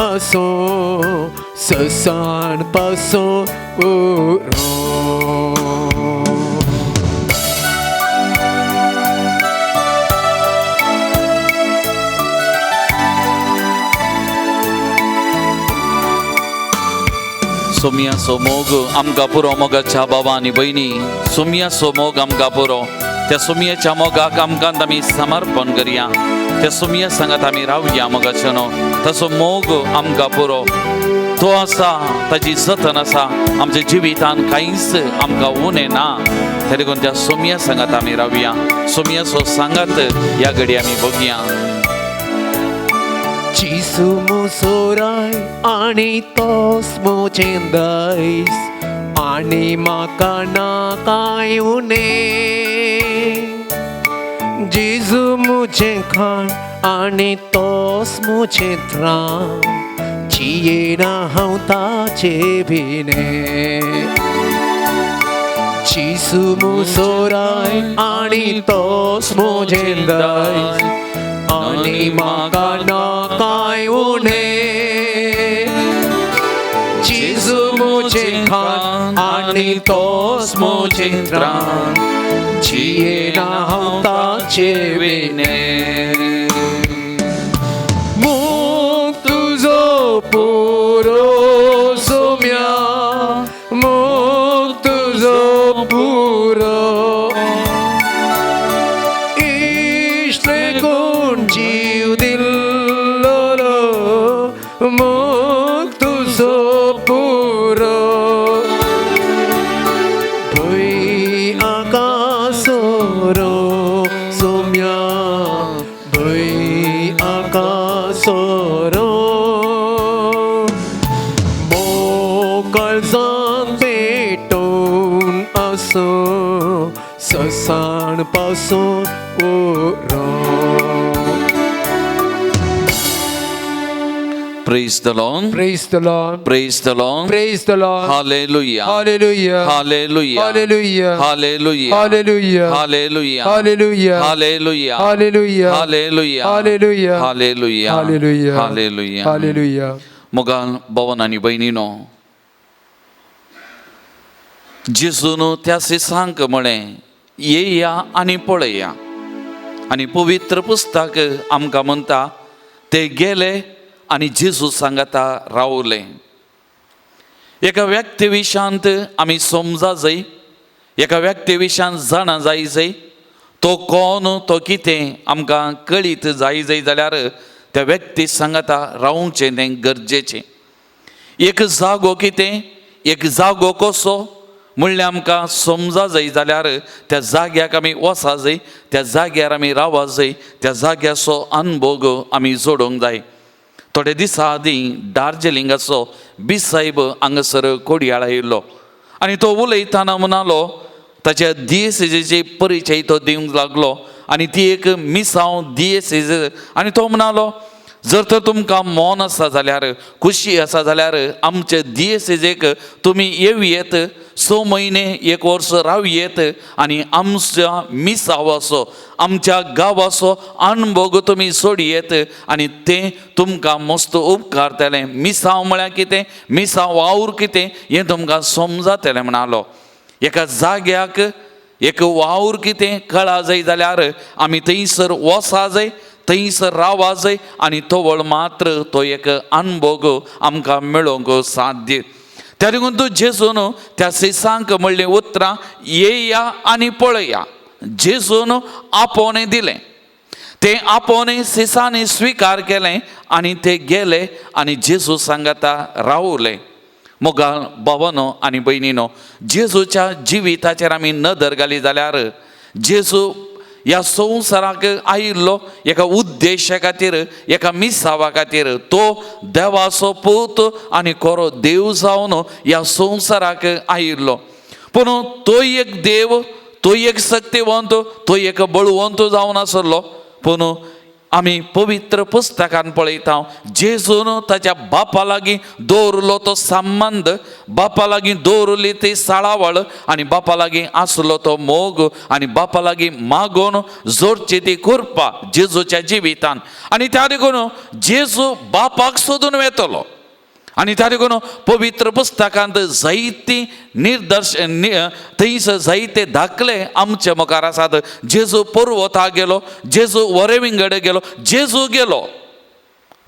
असो ससान पासो पुरो. सोमयाचो मोग आमकां पुरो मोगाच्या बाबा आनी भयणी, सोमयाचो मोग आमकां पुरो. त्या सोमयाच्या मोगाक आमकां आमी समर्पण करया, त्या सोमया सांगात आमी रावया मोगाचो न्हू. ताचो मोग आमकां पुरो, तो आसा, ताची जतन आसा, आमच्या जिवितान कांयच आमकां उणें ना. तरी देखून त्या सोमया सांगात आमी रावया, सोमयाचो सांगात ह्या घडी आमी बघया. जेजू मुसोराय आनी तोस म्हजें दायज, आनी म्हाका ना कांय उणें. जेजू म्हजें खाण आनी तोस म्हजें त्राण, जियेना हांव ताचे भिणें. जेजू मुसोराय आनी तोस म्हजें दायज, आनी म्हाका ना कांय उणें. जेजू म्हजें खाण आनी तोस म्हजें त्राण, जियेना हांव ताचे विणें. मोग तुजो पुरो सोम्या, मोग तुजो पुरो, इश्ट कोण जीव दिल्लो मोग तुजो पुरो. भंय आकासरो सोम्या, भंय आकासरो, मोकळजान पेटोवन आसो ससाण पासून पुरो. Praise the Lord. Praise the Lord. Praise the Lord. Praise the Lord. Hallelujah. Hallelujah. Hallelujah. Hallelujah. Hallelujah. Hallelujah. Hallelujah. Hallelujah. Hallelujah. Hallelujah. Hallelujah. Hallelujah. Hallelujah. Hallelujah. Hallelujah. Hallelujah. मोगाल भवन आनी भयणीनो, जेजून त्या सिसांक म्हळें, येया आनी पळया. आनी पवित्र पुस्तक आमकां म्हणटा, ते गेले आनी जेजू सांगाता रावले. एका व्यक्ती विशांत आमी समजा जाय, एका व्यक्ती विशांत जाणा जाय जाय, तो कोण तो कितें आमकां कळीत जाय जाय जाल्यार त्या व्यक्ती सांगाता रावचें तें गरजेचें. एक जागो कितें, एक जागो कसो म्हणल्यार आमकां समजा जाय जाल्यार त्या जाग्याक आमी वचा जाय, त्या जाग्यार आमी रावा जाय, त्या जाग्याचो अनभोग आमी जोडूंक जाय. थोडे दिसां आदीं दार्जिलिंगाचो बिसायब हांगासर कोडयाळ आयिल्लो आनी तो उलयतना म्हणालो, ताच्या दियेसेजेचे परिचय तो दिवंक लागलो आनी ती एक मिसांव दियेसेज. आनी तो म्हणालो, जर तर तुमकां मन आसा जाल्यार, खुशी आसा जाल्यार आमचे दियेसेजेक तुमी येवयेत, 6 म्हयने 1 वर्स रावयेत आनी आमच्या मिसावाचो आमच्या गांवाचो अणभोग तुमी सोडयेत आनी तें तुमकां मस्त उपकारतलें. मिसांव म्हळ्यार कितें, मिसांव वावर कितें हें तुमकां समजतलें म्हणालो. एका जाग्याक एक वावर कितें कळा जाय जाल्यार आमी थंयसर वचा जाय, थंयसर रावा जाय आनी तवळ मात्र तो एक अणभोग आमकां मेळोवंक साध्य. त्या देखून तूं जेजून त्या सिसांक म्हणलीं उतरां, येया आनी पळया. जेजून आपोवणें दिलें, तें आपोवणें सिसांनी स्विकार केलें आनी ते गेले आनी जेजू सांगाता रावले. मोगाल भावानो आनी भयणीनो, जेजूच्या जिविताचेर आमी नदर घाली जाल्यार जेजू ह्या संवसाराक आयिल्लो एका उद्देशा खातीर, एका मिसावा खातीर. तो देवाचो पूत आनी खरो देव जावन ह्या संवसाराक आयिल्लो. पूण तो एक देव, तो एक शक्तिवंत, तो एक बळवंत जावन आसलो. पूण आमी पवित्र पुस्तकान पळयता, जेजून ताच्या बापा लागीं दवरलो तो संबंद, बापा लागीं दवरली ती साळावळ आनी बापा लागीं आसलो तो मोग आनी बापा लागीं मागोवन जोडची ती कृपा जेजूच्या जिवितान. आनी त्या देखून जेजू बापाक सोदून वेतलो. आनी त्या देखून पवित्र पुस्तकांत जायती निर्दर्शन थंयसर जायते दाखले आमचे मुखार आसात. जेजू पर्वता गेलो, जेजू वरे विंगड गेलो, जेजू गेलो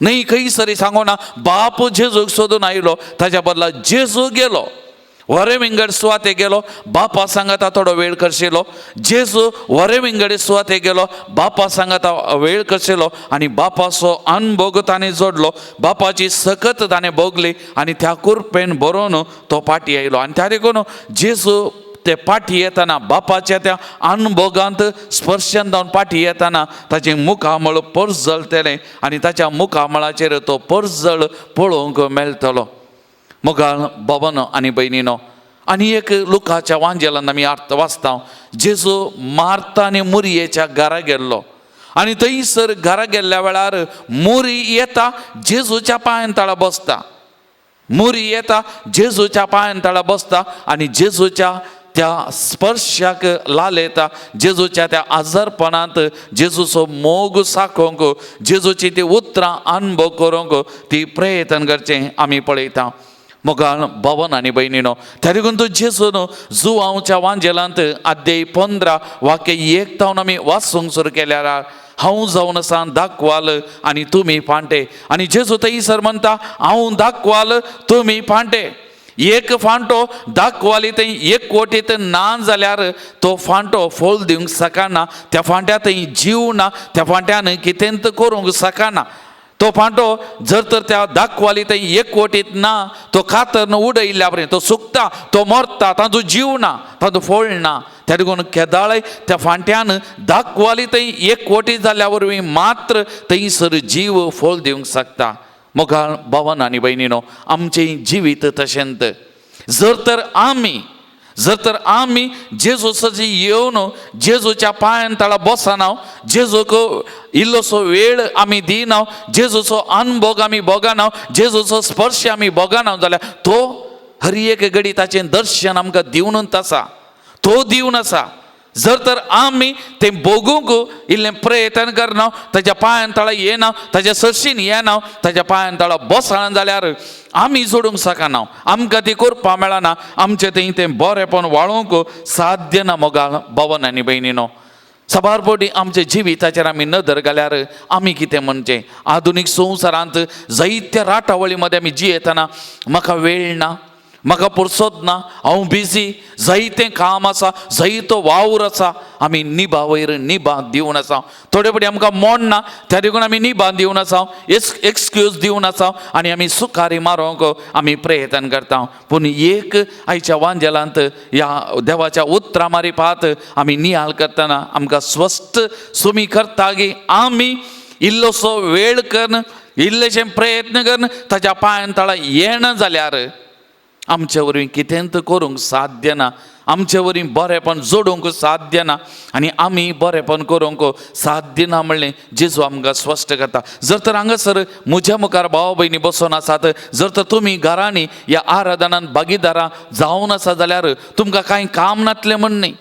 न्हय खंयसरी सांगोना बाप जेजूक सोदून आयलो, ताच्या बदला जेजू गेलो वरे विंगड सुवाते गेलो, बापा सांगाता थोडो वेळ करशिलो. जेजू वरे विंगड सुवाते गेलो, बापा सांगाता वेळ करशिलो आनी बापाचो अनभोग ताणें जोडलो, बापाची सकत ताणें भोगली आनी त्या कुरपेन बरोवन तो पाटी आयलो. आनी त्या देखून जेजू ते पाटी येतना बापाच्या त्या अनभोगांत स्पर्शन जावन पाटी येतना ताचें मुखामळ परजळटलें आनी ताच्या मुखामळाचेर तो परजळ पळोवंक मेळटलो. मोगाळ भावानो आनी भयणीनो, आनी एक लुकाच्या वांजेलान आमी अर्थ वाचता, जेजू मार्ता आनी मुरयेच्या घरा गेल्लो आनी थंयसर घरा गेल्ल्या वेळार मुरी येता जेजूच्या पांयान तळा बसता, मुरी येता जेजूच्या पांयान तळा बसता आनी जेजूच्या त्या स्पर्शाक लाल येता, जेजूच्या त्या आजारपणांत जेजूचो मोग साकोवंक, जेजूची ती उतरां अणभव करूंक ती प्रयत्न करचें आमी पळयता. मोगाळ भावन आनी भयणीनो, त्या देखून तूं जेजून जुवांवच्या वांजेलांत अध्याय 15 वाक्य 1 तावन आमी वाचूंक सुरू केल्यार, हांव जावन आसा दाखवाल आनी तुमी फांटे. आनी जेजू थंयसर म्हणटा, हांव दाखवाल तुमी फांटे. एक फांटो दाखवाली थंय एक कोटीत ना जाल्यार तो फांटो फळ दिवंक शकना, त्या फांट्या थंय जीव ना, त्या फांट्यान कितेंच करूंक शकना. तो फांटो जर तर त्या दाखवाली थंय एक कोटीत ना, तो कातरन उडयल्ल्या बरें तो सुकता, तो मरता, ताजो जीव ना, ताजो फळ ना. त्या देखून केदाळय त्या फांट्यान दाखवाली थंय एक कोटी जाल्ल्या वरवीं मात्र थंयसर जीव फळ दिवंक शकता. मोगाळ भावन आनी भयणीनो, आमचें जिवीत तशेंच. जर तर आमी जर तर आमी जेजू सजी येवन जेजूच्या पांयान तळा बसना, जेजूक इल्लोसो वेळ आमी दिना, जेजूचो अनभोग आमी भोगना, जेजूचो स्पर्श आमी भोगना जाल्यार तो हर एक घडी ताचें दर्शन आमकां दिवनूच आसा, तो दिवन आसा। जर तर आमी तें भोगूंक इल्लें प्रयत्न करना, ताच्या पांयान तळा येना, ताच्या सरशीन येना, ताच्या पांयान तळा बसना जाल्यार आमी जोडूंक शकना, आमकां ती करपाक मेळना, आमचें थंय तें बरेंपण वाळोवंक साध्य ना। मोगाळ भवन आनी भयणीनो, साबार फावटी आमच्या जिविताचेर आमी नदर घाल्यार आमी कितें म्हणचें, आधुनीक संवसारांत जायत्या राटावळी मदें आमी जियेतना म्हाका वेळ ना, म्हाका पुरसत ना, हांव बिजी, जायतें काम आसा, जायतो वावर आसा, आमी निभा वयर निभा दिवन आसा। थोडे फावटी आमकां मोड ना त्या देखून आमी निभा दिवन आसा, एक्सक्यूज दिवन आसा आनी आमी सुकारी मारूंक आमी प्रयत्न करता। पूण एक आयच्या वांजेलांत ह्या देवाच्या उतरां मारिपात आमी नियाळ करतना आमकां स्वस्थ सुमी करता की आमी इल्लोसो वेळ करून इल्लेशें प्रयत्न करून ताच्या पांयान तळा येना जाल्यार आमचे वरवीं कितेंच करूंक साध्य ना, आमचे वरवीं बरेंपण जोडूंक साध्य ना आनी आमी बरेंपण करूंक साध्य ना म्हणलें जेजू आमकां स्पश्ट करता। जर तर हांगासर म्हज्या मुखार भाव भयणी बसून आसात, जर तर तुमी घरांनी ह्या आराधनान भागीदारां जावन आसा जाल्यार तुमकां कांय काम नातलें म्हण न्ही,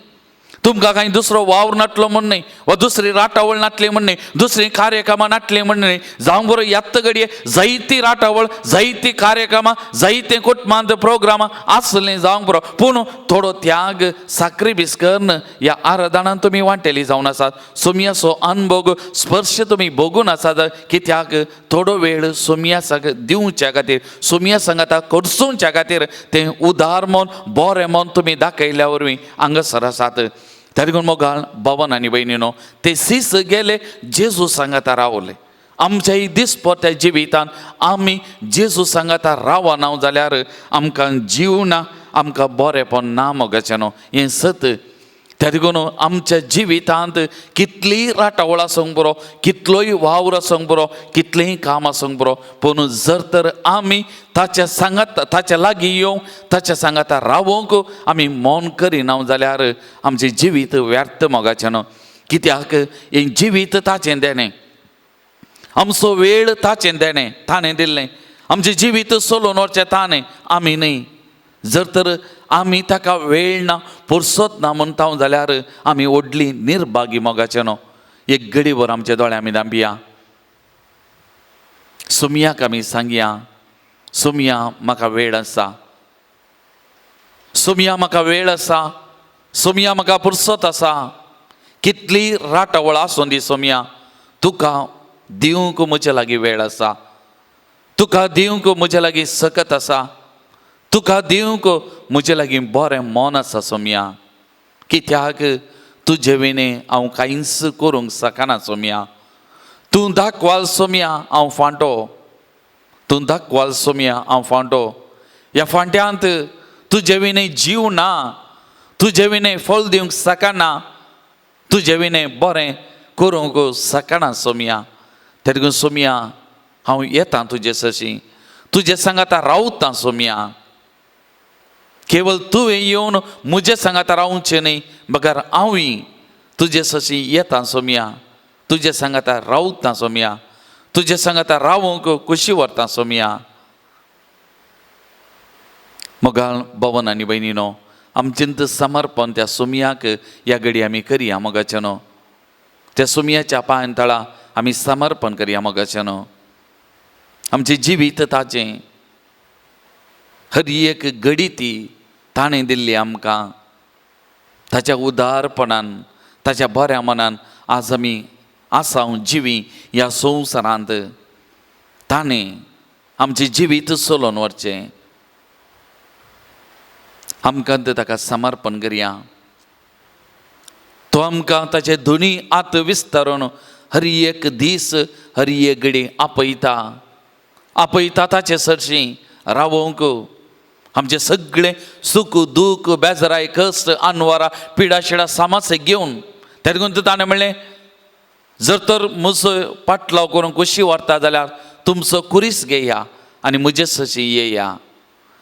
तुमकां कांय दुसरो वावर नातलो म्हण न्ही, वा दुसरी राटावळ नातली म्हण न्ही, दुसरी कार्यक्रमां नातली म्हण न्ही, जावंक बरो येत्त घडये जायती राटावळ, जायती कार्यक्रमां, जायते कुटुंबांत प्रोग्रामां आसलीं जावंक बरो, पूण थोडो त्याग साक्रिफीस करून ह्या आराधनान तुमी वांटेली जावन आसात। सोमयाचो अनभोग स्पर्श तुमी भोगून आसात, कित्याक थोडो वेळ सोमयासाक दिवच्या खातीर, सोमया सांगाता करसुच्या खातीर तें उदार मन बरें मन तुमी दाखयल्या वरवीं हांगासर आसात। त्या देखून मोगाळ भवन आनी भयणीनो, ते सीस गेले जेजू सांगाता रावले। आमच्याय दिसपट्ट्या जिवितान आमी जेजू सांगाता रावना जाल्यार आमकां जीव ना, आमकां बरेंपण ना मोगाचें न्हू हें सत। त्या देखून आमच्या जिवितांत कितलीय राटावळ आसूंक बरो, कितलोय वावर आसूंक बरो, कितलेंय काम आसूंक बरो, पूण जर तर आमी ताच्या सांगात ताच्या लागीं येवंक ताच्या सांगाता रावोंक आमी मौन करिना जाल्यार आमचें जिवीत व्यर्थ मोगाचें न्हू। कित्याक हें जिवीत ताचें देणें, आमचो वेळ ताचें देणें, ताणें दिल्लें, आमचें जिवीत चलोवन व्हरचें ताणें, आमी न्ही। जर तर आमी ताका वेळ ना, पुरसत ना म्हणटा जाल्यार आमी व्हडली निर्भागी मोगाचें न्हू। एक घडीभर आमच्या दोळ्या आमी धांपया, सोमयाक आमी सांगया, सोमया म्हाका वेळ आसा, सोमया म्हाका वेळ आसा, सोमया म्हाका पुरसत आसा, कितली राटावळ आसूं दी सोमया, तुका दिवंक म्हजे लागीं वेळ आसा, तुका दिवंक म्हजे लागीं सकत आसा, तुका दिवंक म्हजे लागीं बरें मन आसा सोमया, कित्याक तुजे विणें हांव कांयच करूंक शकना सोमया, तूं दाखवाल सोमया हांव फांटो, तूं दाखवाल सोमया हांव फांटो, ह्या फांट्यांत तुजे विणें जीव ना, तुजे विणें फळ दिवंक शकना, तुजे विणें बरें करूंक शकना सोमया, तेदून सोमया हांव येता तुजे सशी, तुजे सांगाता रावतां सोमया, केवल तुवें येवन म्हजे सांगाता रावचें न्ही, बगर हांवूय तुजे सशी येता सोमया, तुजे सांगाता रावतां सोमया, तुजे सांगाता रावंक खुशी व्हरता सोमया। मोगाळ भवन आनी भयणीनो, आमचें समर्पण त्या सोमयाक ह्या घडी आमी करया मोगाचें न्हू, त्या सोमयाच्या पांयान तळा आमी समर्पण करया मोगाचें न्हू। आमचें जिवीत ताचें, हर एक घडी ती ताणें दिल्ली आमकां, ताच्या उदारपणान ताच्या बऱ्या मनान आज आमी आसा जिवी ह्या संवसारांत, ताणें आमचें जिवीत चलोवन व्हरचें, आमकां ताका समर्पण करया। तो आमकां ताचे दोनी हात विस्तारून हर एक दीस हर एक घडी आपयता, आपयता ताचे सरशीं रावोंक, आमचें सगळें सुख दूख बेजराय कश्ट अनवरा पिडा शिडा सामासे घेवन। त्या देखून ताणें म्हणलें, जर तर म्हजो पाटलाव करून कुशी व्हरता जाल्यार तुमचो कुरीस घेया आनी म्हजे सशी येया।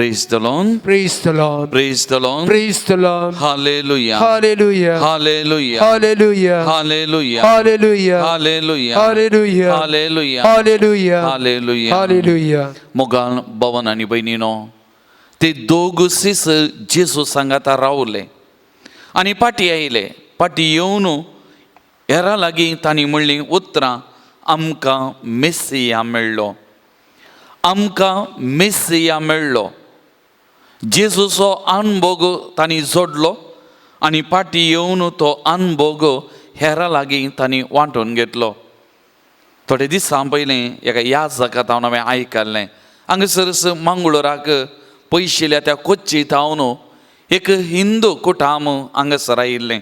Praise the Lord. Praise the Lord. Praise the Lord. Praise the Lord. Hallelujah. Hallelujah. Hallelujah. Hallelujah. Hallelujah. Hallelujah. Hallelujah. Hallelujah. Hallelujah. Hallelujah. Hallelujah. Hallelujah. मोगान भवन आनी भयणीनो ते दोग सीस जेजू सांगाता रावले आनी पाटी आयले पाटी येवन हेरां लागीं तांणी म्हणलीं उतरां आमकां मेसिया मेळ्ळो आमकां मेसिया मेळ्ळो जेजूचो अनभोग तांणी जोडलो आनी पाटी येवन तो अनभोग हेरां लागीं तांणी वांटून घेतलो. थोडे दिसां पयलीं एका याजका हांव हांवें आयकल्लें हांगासर मंगळुराक पयशिल्ल्या त्या कोच्ची थावन एक हिंदू कुटाम हांगासर आयिल्लें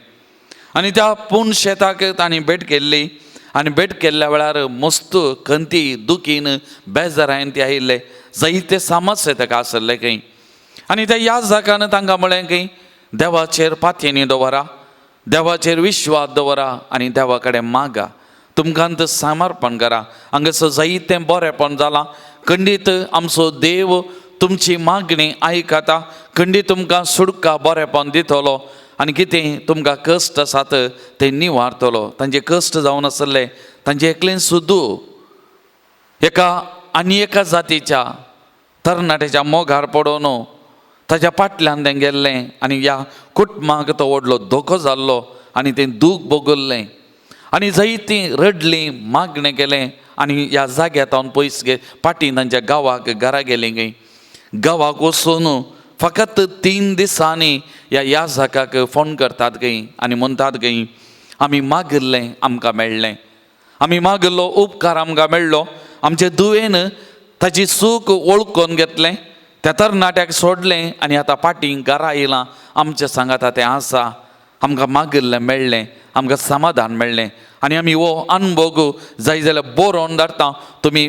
आनी त्या पूण शेताक तांणी भेट केल्ली आनी भेट केल्ल्या वेळार मस्त खंती दुखीन बेजारायन ते आयिल्ले जायते समस्या ताका आसले खंय आनी त्या याजकान तांकां म्हळें की देवाचेर पातयेनी दवरा देवाचेर विश्वास दवरा आनी देवा कडेन मागा तुमकां समर्पण करा हांगासर जायतें बरेंपण जालां खंडीत आमचो देव तुमची मागणी आयकता खंडीत तुमकां सुटका बरेंपण दितलो आनी कितें तुमकां कश्ट आसात ते निवारतलो. तांचे कश्ट जावन आसले तांचे एकलें सुद्दां एका आनी एका जातीच्या तरणाट्याच्या मोगार पडोवन ताच्या फाटल्यान तें गेल्लें आनी ह्या कुटुंबाक तो व्हडलो धोको जाल्लो आनी तें दूख भोगल्लें आनी जायतीं रडलीं मागणें केलें आनी ह्या जाग्यार तावन पयस गे फाटीं तांच्या गांवाक घरा गेलीं खंय गांवाक वचून फकत 3 दिसांनी ह्या याजकाक फोन करतात खंय आनी म्हणटात खंय आमी मागिल्लें आमकां मेळ्ळें आमी मागिल्लो उपकार आमकां मेळ्ळो आमचे दुयेन ताची चूक वळखून घेतलें त्या तरणाट्याक सोडलें आनी आतां फाटीं घरा येयलां आमच्या सांगाता तें आसा आमकां मागिल्लें मेळ्ळें आमकां समाधान मेळ्ळें आनी आमी हो अनभोग जाय जाल्यार बरोवन धाडटा तुमी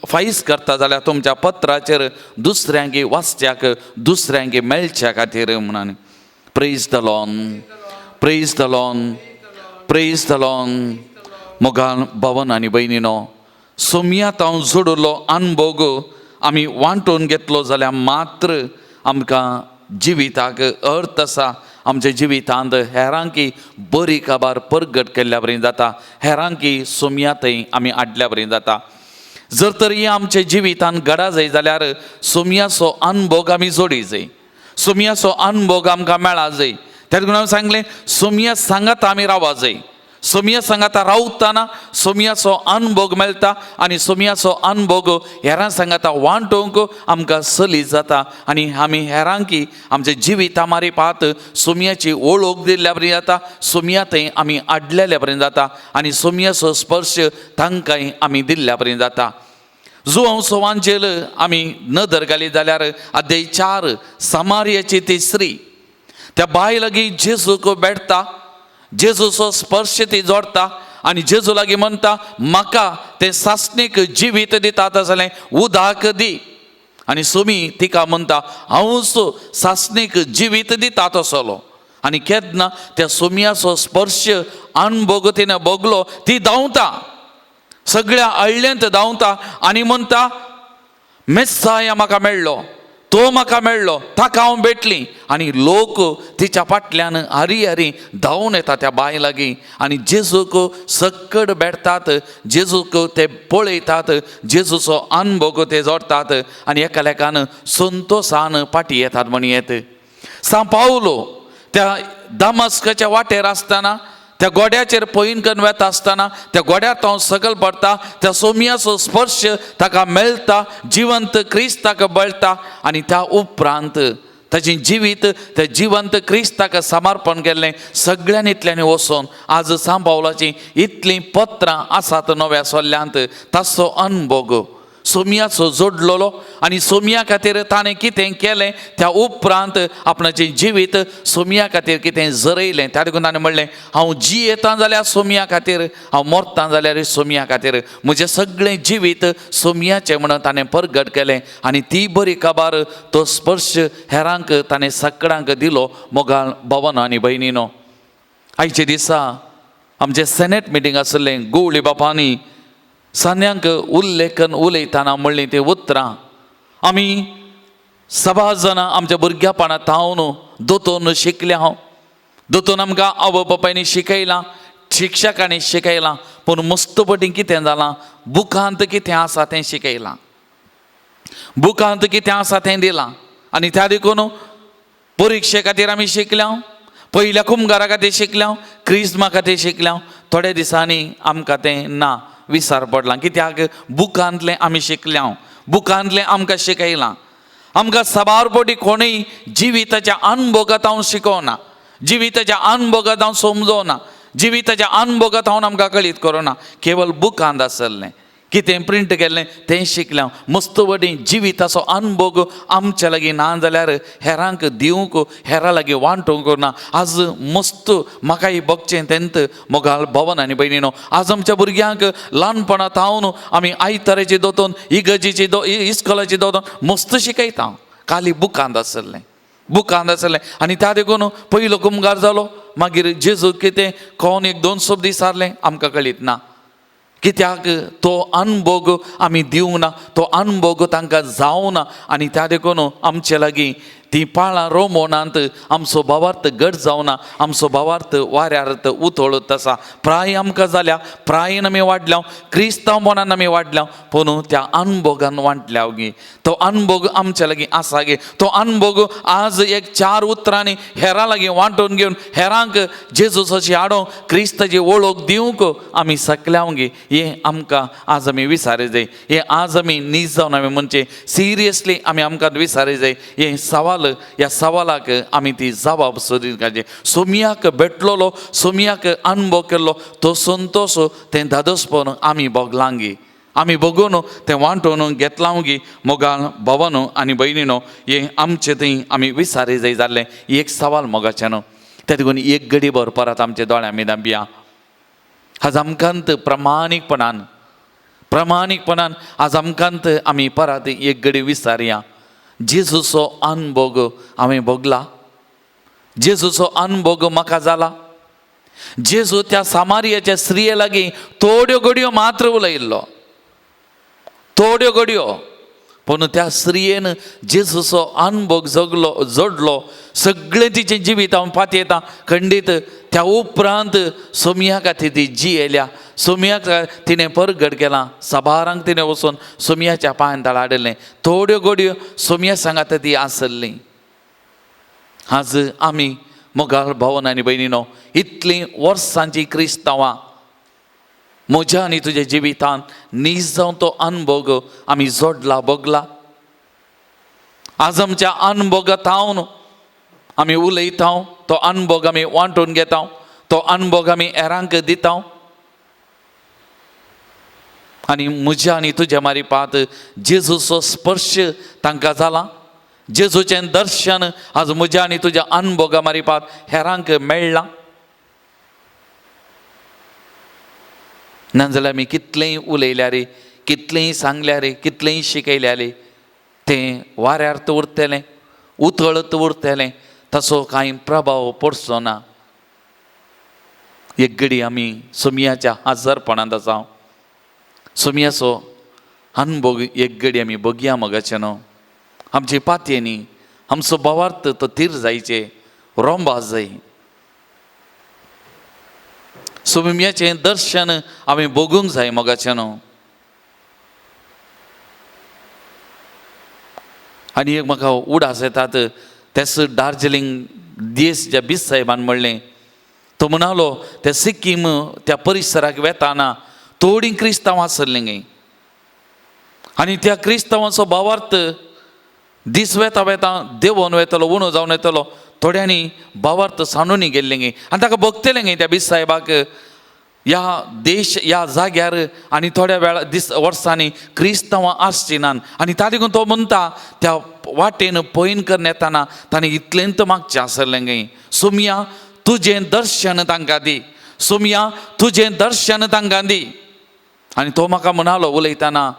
फायस करता जाल्यार तुमच्या पत्राचेर दुसऱ्यांक वाचच्याक दुसऱ्यांक मेळच्या खातीर म्हणून. Praise the Lord. Praise the Lord. Praise the Lord. मोगान भवन आनी भयणीनो सोमयात हांव जोडिल्लो अनभोग आमी वांटून घेतलो जाल्यार मात्र आमकां जिविताक अर्थ आसा. आमच्या जिवितांत हेरांकी बरी काबार परगट केल्ल्या बरी जाता हेरांकी सोमयातय आमी आडल्या बरी जाता. जर तर ही आमच्या जिवितांत घडा जाय जाल्यार सोमयाचो अनभोग आमी जोडी जाय सोमयाचो अनभोग आमकां मेळा जाय. त्या देखून हांवें सांगलें सोमया सांगात आमी रावा जाय सोमया सांगाता रावतना सोमयाचो अनभोग मेळटा आनी सोमयाचो अनभोग हेरां सांगाता वांटूंक आमकां सली जाता आनी आमी हेरांकी आमच्या जिविता मारिपात सोमयाची वळख दिल्ल्या बरी जाता सोमया थंय आमी आडलेल्या पर्यंत जाता आनी सोमयाचो स्पर्श तांकांय आमी दिल्ल्या पर्यंत जाता. जुवांव सोवांचेर आमी नदर घाली जाल्यार अध्याय 4 समारियाची ती स्त्री त्या बाय लागीं जेजूक भेटता जेजूचो स्पर्श ती जोडटा आनी जेजू लागीं म्हणटा म्हाका तें सासणीक जिवीत दिता तसलें उदक दी आनी सोमी तिका म्हणटा हांवूच सासणीक जिवीत दिता तसलो आनी केन्ना त्या सोमयाचो स्पर्श अनभोग तिणें भोगलो ती धांवता सगळ्या अळ्ळ्यांत धांवता आनी म्हणटा मेस्साया म्हाका मेळ्ळो तो म्हाका मेळ्ळो ताका हांव भेटली आनी लोक तिच्या फाटल्यान हरी हरी धांवून येता त्या बाय लागीं आनी जेजूक सक्कड भेटतात जेजूक ते पळयतात जेजूचो अनभोग ते जोडटात आनी एकालेकान संतोसान फाटी येतात म्हण येत. सांव पावलो त्या दामस्काच्या वाटेर आसतना त्या गोड्याचेर पयनकन वेता आसतना त्या गोड्यार तो सकल पडटा त्या सोमयाचो स्पर्श ताका मेळटा जिवंत क्रिस्ताक बळटा आनी त्या उपरांत ताचें जिवीत त्या जिवंत क्रिस्ताक समर्पण केल्लें सगळ्यांनी इतल्यांनी वचोन आज सांव पावलाचीं इतलीं पत्रां आसात नव्या सोल्ल्यांत ताचो अनभोग सोमयाचो जोडलेलो आनी सोमया खातीर ताणें कितें केलें त्या उपरांत आपणाचें जिवीत सोमया खातीर कितें जरयलें. त्या देखून ताणें म्हणलें हांव जियेतां जाल्यार सोमया खातीर हांव मरतां जाल्यार सोमया खातीर म्हजें सगळें जिवीत सोमयाचें म्हणून ताणें परगट केलें आनी ती बरी काबार तो स्पर्श हेरांक ताणें सगळ्यांक दिलो. मोगाल भवन आनी भयणीनो आयचे दिसा आमचें सेनेट मिटींग आसलें गोवळी बापांनी सान्यांक उल्लेखन उलयतना म्हणलीं तीं उतरां आमी सभा जाणां आमच्या भुरग्यापणा थावन दोतोन शिकले हांव, दोतोन आमकां आवय बापायनी शिकयलां, शिक्षकांनी शिकयलां, पूण मस्तपटी कितें जालां, बुकांत कितें आसा तें शिकयलां, बुकांत कितें आसा तें दिलां. आनी त्या देखून परिक्षे खातीर आमी शिकल्या, पयल्या कुमगारा खातीर शिकल्या, क्रिज्मा खातीर शिकल्या. थोड्या दिसांनी आमकां तें ना विसार पडलां, कित्याक बुकांतलें आमी शिकल्या, बुकांतलें आमकां शिकयलां. आमकां साबार पटी कोणूय जिविताच्या अनुभोगांत हांव शिकोवना, जिविताच्या अनुभोगांत हांव समजोना, जिविताच्या अनुभोगांत हांव आमकां कळीत करोना. केवल बुकांत आसलें कितें प्रिंट केल्लें तें शिकलें. मस्त वडी जिविताचो अनुभोग आमच्या लागीं ना जाल्यार हेरांक दिवंक, हेरां लागीं वांटूंक ना. आज मस्त म्हाकाय बगचें तेंत मोगाल भवन आनी भयणीनो, आज आमच्या भुरग्यांक ल्हानपणा थावन आमी आयताराची दोतोन, इगर्जेची दो, इस्कोलाची दोतोन मस्त शिकयता. खाली बुकांत आसलें, बुकांत आसलें. आनी त्या देखून पयलो कुमगार जालो, मागीर जेजू कितें कोण एक दोन शब्द विचारलें आमकां कळीत ना, कित्याक तो अनुभोग आमी दिवंक ना, तो अनुभोग तांकां जावना. आनी त्या देखून आमचे लागीं ती पाळां रोमोनांत आमचो भावार्थ घट जावना, आमचो भावार्थ वाऱ्यार उतळत आसा. प्राय आमकां जाल्या, प्रायेन आमी वाडल्या, क्रिस्तांवपणान आमी वाडल्या, पूण त्या अनुभोगान वांटल्या गे. तो अनुभोग आमच्या लागीं आसा गे. तो अनुभोग आज एक चार उतरांनी हेरां लागीं वांटून घेवन हेरांक जेजूची हाडोवंक, क्रिस्ताची वळख दिवंक आमी सकल्या गे. हें आमकां आज आमी विसारी जाय, हें आज आमी नीज जावन आमी म्हणचें सिरियसली आमी आमकां विसारी जाय. हें सवाल, ह्या सवालाक आमी ती जबाब सोदून काडची. सोमयाक भेटलेलो, सोमयाक अनुभव केल्लो तो संतोश, तें धादोसपण आमी भोगलां गे, आमी बगून तें वांटून घेतलां गे. मोगाल भवन आनी भयणीनो, हें आमचें थंय आमी विसारी जाय जाल्लें एक सवाल मोगाचें न्हू. त्या देखून एक घडी भर परत आमच्या दोळ्यां मिदां बिया. आज आमकांत प्रमाणीकपणान, प्रमाणीकपणान आज आमकांत आमी परत एक घडी विसारया. जेजूचो अनुभोग हांवें भोगला, जेजूचो अनुभोग म्हाका जाला. जेजू त्या सामारियाच्या स्त्रिये लागीं थोड्यो घडयो मात्र उलयल्लो, थोड्यो घडयो, पूण त्या स्त्रियेन जेजूचो अनुभोग जगलो, जोडलो. सगळें तिचें जिवीत हांव पातयेता खंडीत. त्या उपरांत सोमया खातीर ती जियेल्या, सोमयाक तिणें परगट केलां, साबारांक तिणें वचून सोमयाच्या पांयान तळा हाडिल्लें. थोड्यो घडयो सोमया सांगात ती आसली. आज आमी मोगाळ भवन आनी भयणीनो, इतलीं वर्सांची क्रिस्तांवां म्हज्या आनी तुज्या जिवितांत नीज जावन तो अनुभोग आमी जोडला, भोगला. आज आमच्या अनुभोगा थावन आमी उलयता, तो अनुभोग आमी वांटून घेता, तो अनुभोग आमी हेरांक दिता. आनी म्हज्या आनी तुज्या मारिपात जेजूचो स्पर्श तांकां जाला, जेजूचें दर्शन आज म्हज्या आनी तुज्या अनुभोगा मारिपात हेरांक मेळ्ळां. नाजाल्यार आमी कितलेंय उलयल्यार, कितलेंय सांगल्यार, कितलेंय शिकयल्यार तें वाऱ्यार उरतलें, उतळत उरतलें, ताचो कांय प्रभाव पडचो ना. एक घडी आमी सोमयाच्या हजारपणांत आसा, सोमयाचो अनुभोग एक घडी आमी बगया मोगाचें न्हू. आमचे पातयेनी आमचो भावार्थ तो थीर जायचे, रोंबा जाय. सोमयाचें दर्शन आमी भोगूंक जाय मोगाचें न्हू. आनी एक म्हाका उडास येतात तेच दार्जिलिंग देश ज्या बीस साहेबान म्हणलें, तो म्हणालो त्या सिक्कीम त्या परिसराक वेताना थोडीं क्रिस्तांव आसलीं गे. आनी त्या क्रिस्तांवाचो भावार्थ दीस वेता वेता देंवोन वेतलो, उणो जावन वेतलो. थोड्यांनी भावार्थ सांडून गेल्ले गे आनी ताका भोगतलें गे त्या बीस साहेबाक ह्या देश ह्या जाग्यार. आनी थोड्या वेळा दीस वर्सांनी क्रिस्तांवां आसची नात. आनी ता देखून तो म्हणटा त्या वाटेन पयन करून येताना ताणें इतलेंत मागचें आसलें गे, सोमया तुजें दर्शन तांकां दी, सोमया तुजें दर्शन तांकां दी. आनी तो म्हाका म्हणालो उलयतना,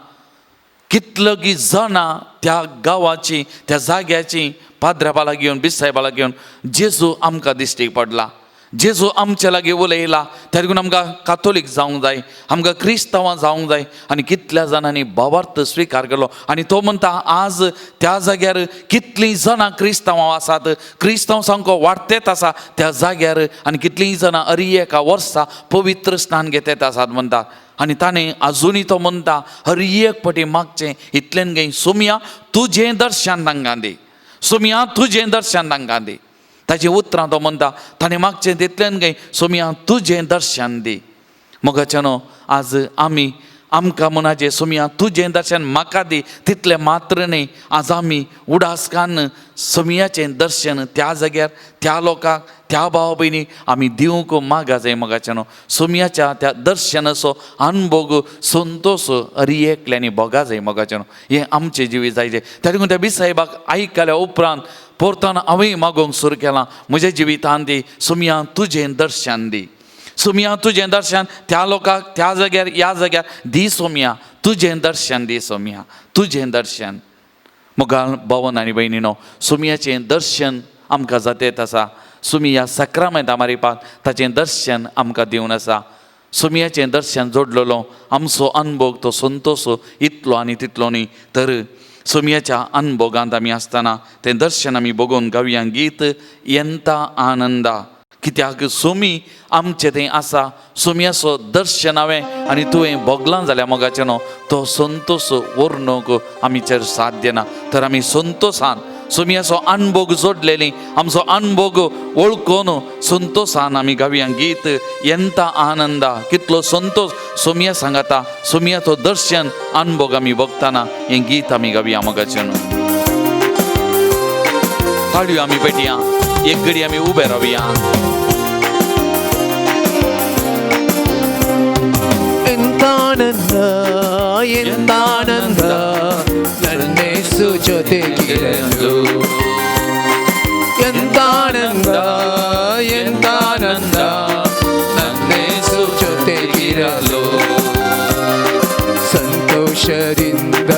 कितलो गी जाणां त्या गांवाची त्या जाग्याची पाद्राबाला घेवन बीस साहेबाला घेवन जेजू आमकां दिश्टीक पडला, जेजू आमचे लागीं उलयला त्या देखून आमकां कातोलीक जावंक जाय, आमकां क्रिस्तांवां जावंक जाय. आनी कितल्या जाणांनी भावार्थ स्विकार केलो. आनी तो म्हणटा आज त्या जाग्यार कितलीं जाणां क्रिस्तांवां आसात, क्रिस्तांव सामको वाडतेत आसा त्या जाग्यार, आनी कितलीं जाणां हरी एका वर्सा पवित्र स्नान घेतेत आसात म्हणटा. आनी ताणें आजुनूय तो म्हणटा हर एक पटी मागचें इतल्यान गे सोमया तुजें दर्शन तांकां दी, सोमया तुजें दर्शन तांकां दी. ताची उतरां तो म्हणटा ताणें मागचें तितल्यान गे सोमया तुजें दर्शन दी. मोगाच्यानो आज आमी आमकां म्हणाचें सोमया तुजें दर्शन म्हाका दी तितलें मात्र न्ही, आज आमी उडास कान्न सोमयाचें दर्शन त्या जाग्यार त्या लोकांक त्या भाव भयणी आमी दिवंक मागा जाय. मोगाच्यानो सोमयाच्या त्या दर्शनाचो अनभोग संतोश हरी एकल्यांनी भोगा जाय. मोगाच्यानो हें आमचें जिवीत जायचें. त्या देखून त्या बिसायबाक आयकल्या उपरांत परतान हांवें मागोवंक सुरू केलां म्हज्या जिवितान दी सोमया तुजें दर्शन दी, सोमया तुजें दर्शन त्या लोकांक त्या जाग्यार ह्या जाग्यार दी, सोमया तुजें दर्शन दी, सोमया तुजें दर्शन. मोगाळ भवन आनी भयणीनो सोमयाचें दर्शन आमकां जातेत आसा. सोमया साक्रामेंता मारिपाक ताचें दर्शन आमकां दिवन आसा. सोमयाचें दर्शन जोडलेलो आमचो अनभोग तो संतोश इतलो आनी तितलो न्ही, तर सोमयाच्या अनभोगांत आमी आसतना तें दर्शन आमी बगोवन गावया गीत येंता आनंदा. कित्याक सोमी आमचें थंय आसा, सोमयाचो दर्शन हांवें आनी तुवें भोगलां जाल्यार मोगाचें न्हू तो संतोश व्हरूंक आमीचेर साध्य ना. तर आमी संतोशान सोमयाचो अनभोग जोडलेली आमचो अनभोग वळखून संतोशान आमी गावया गीत येंता आनंदा. कितलो संतोश सोमया सांगाता, सोमयाचो दर्शन अनभोग आमी भोगतना हें गीत आमी गावया मोगाचें न्हू. ताळयो आमी पेटया, एक घडी आमी उबे रावया. ಎಂತಾನಂದ ಎಂತಾನಂದ ನನ್ನೇಸು ಜೊತೆಗಿರಲು, ಎಂತಾನಂದ ಎಂತಾನಂದ ನನ್ನೇಸು ಜೊತೆಗಿರಲು, ಸಂತೋಷದಿಂದ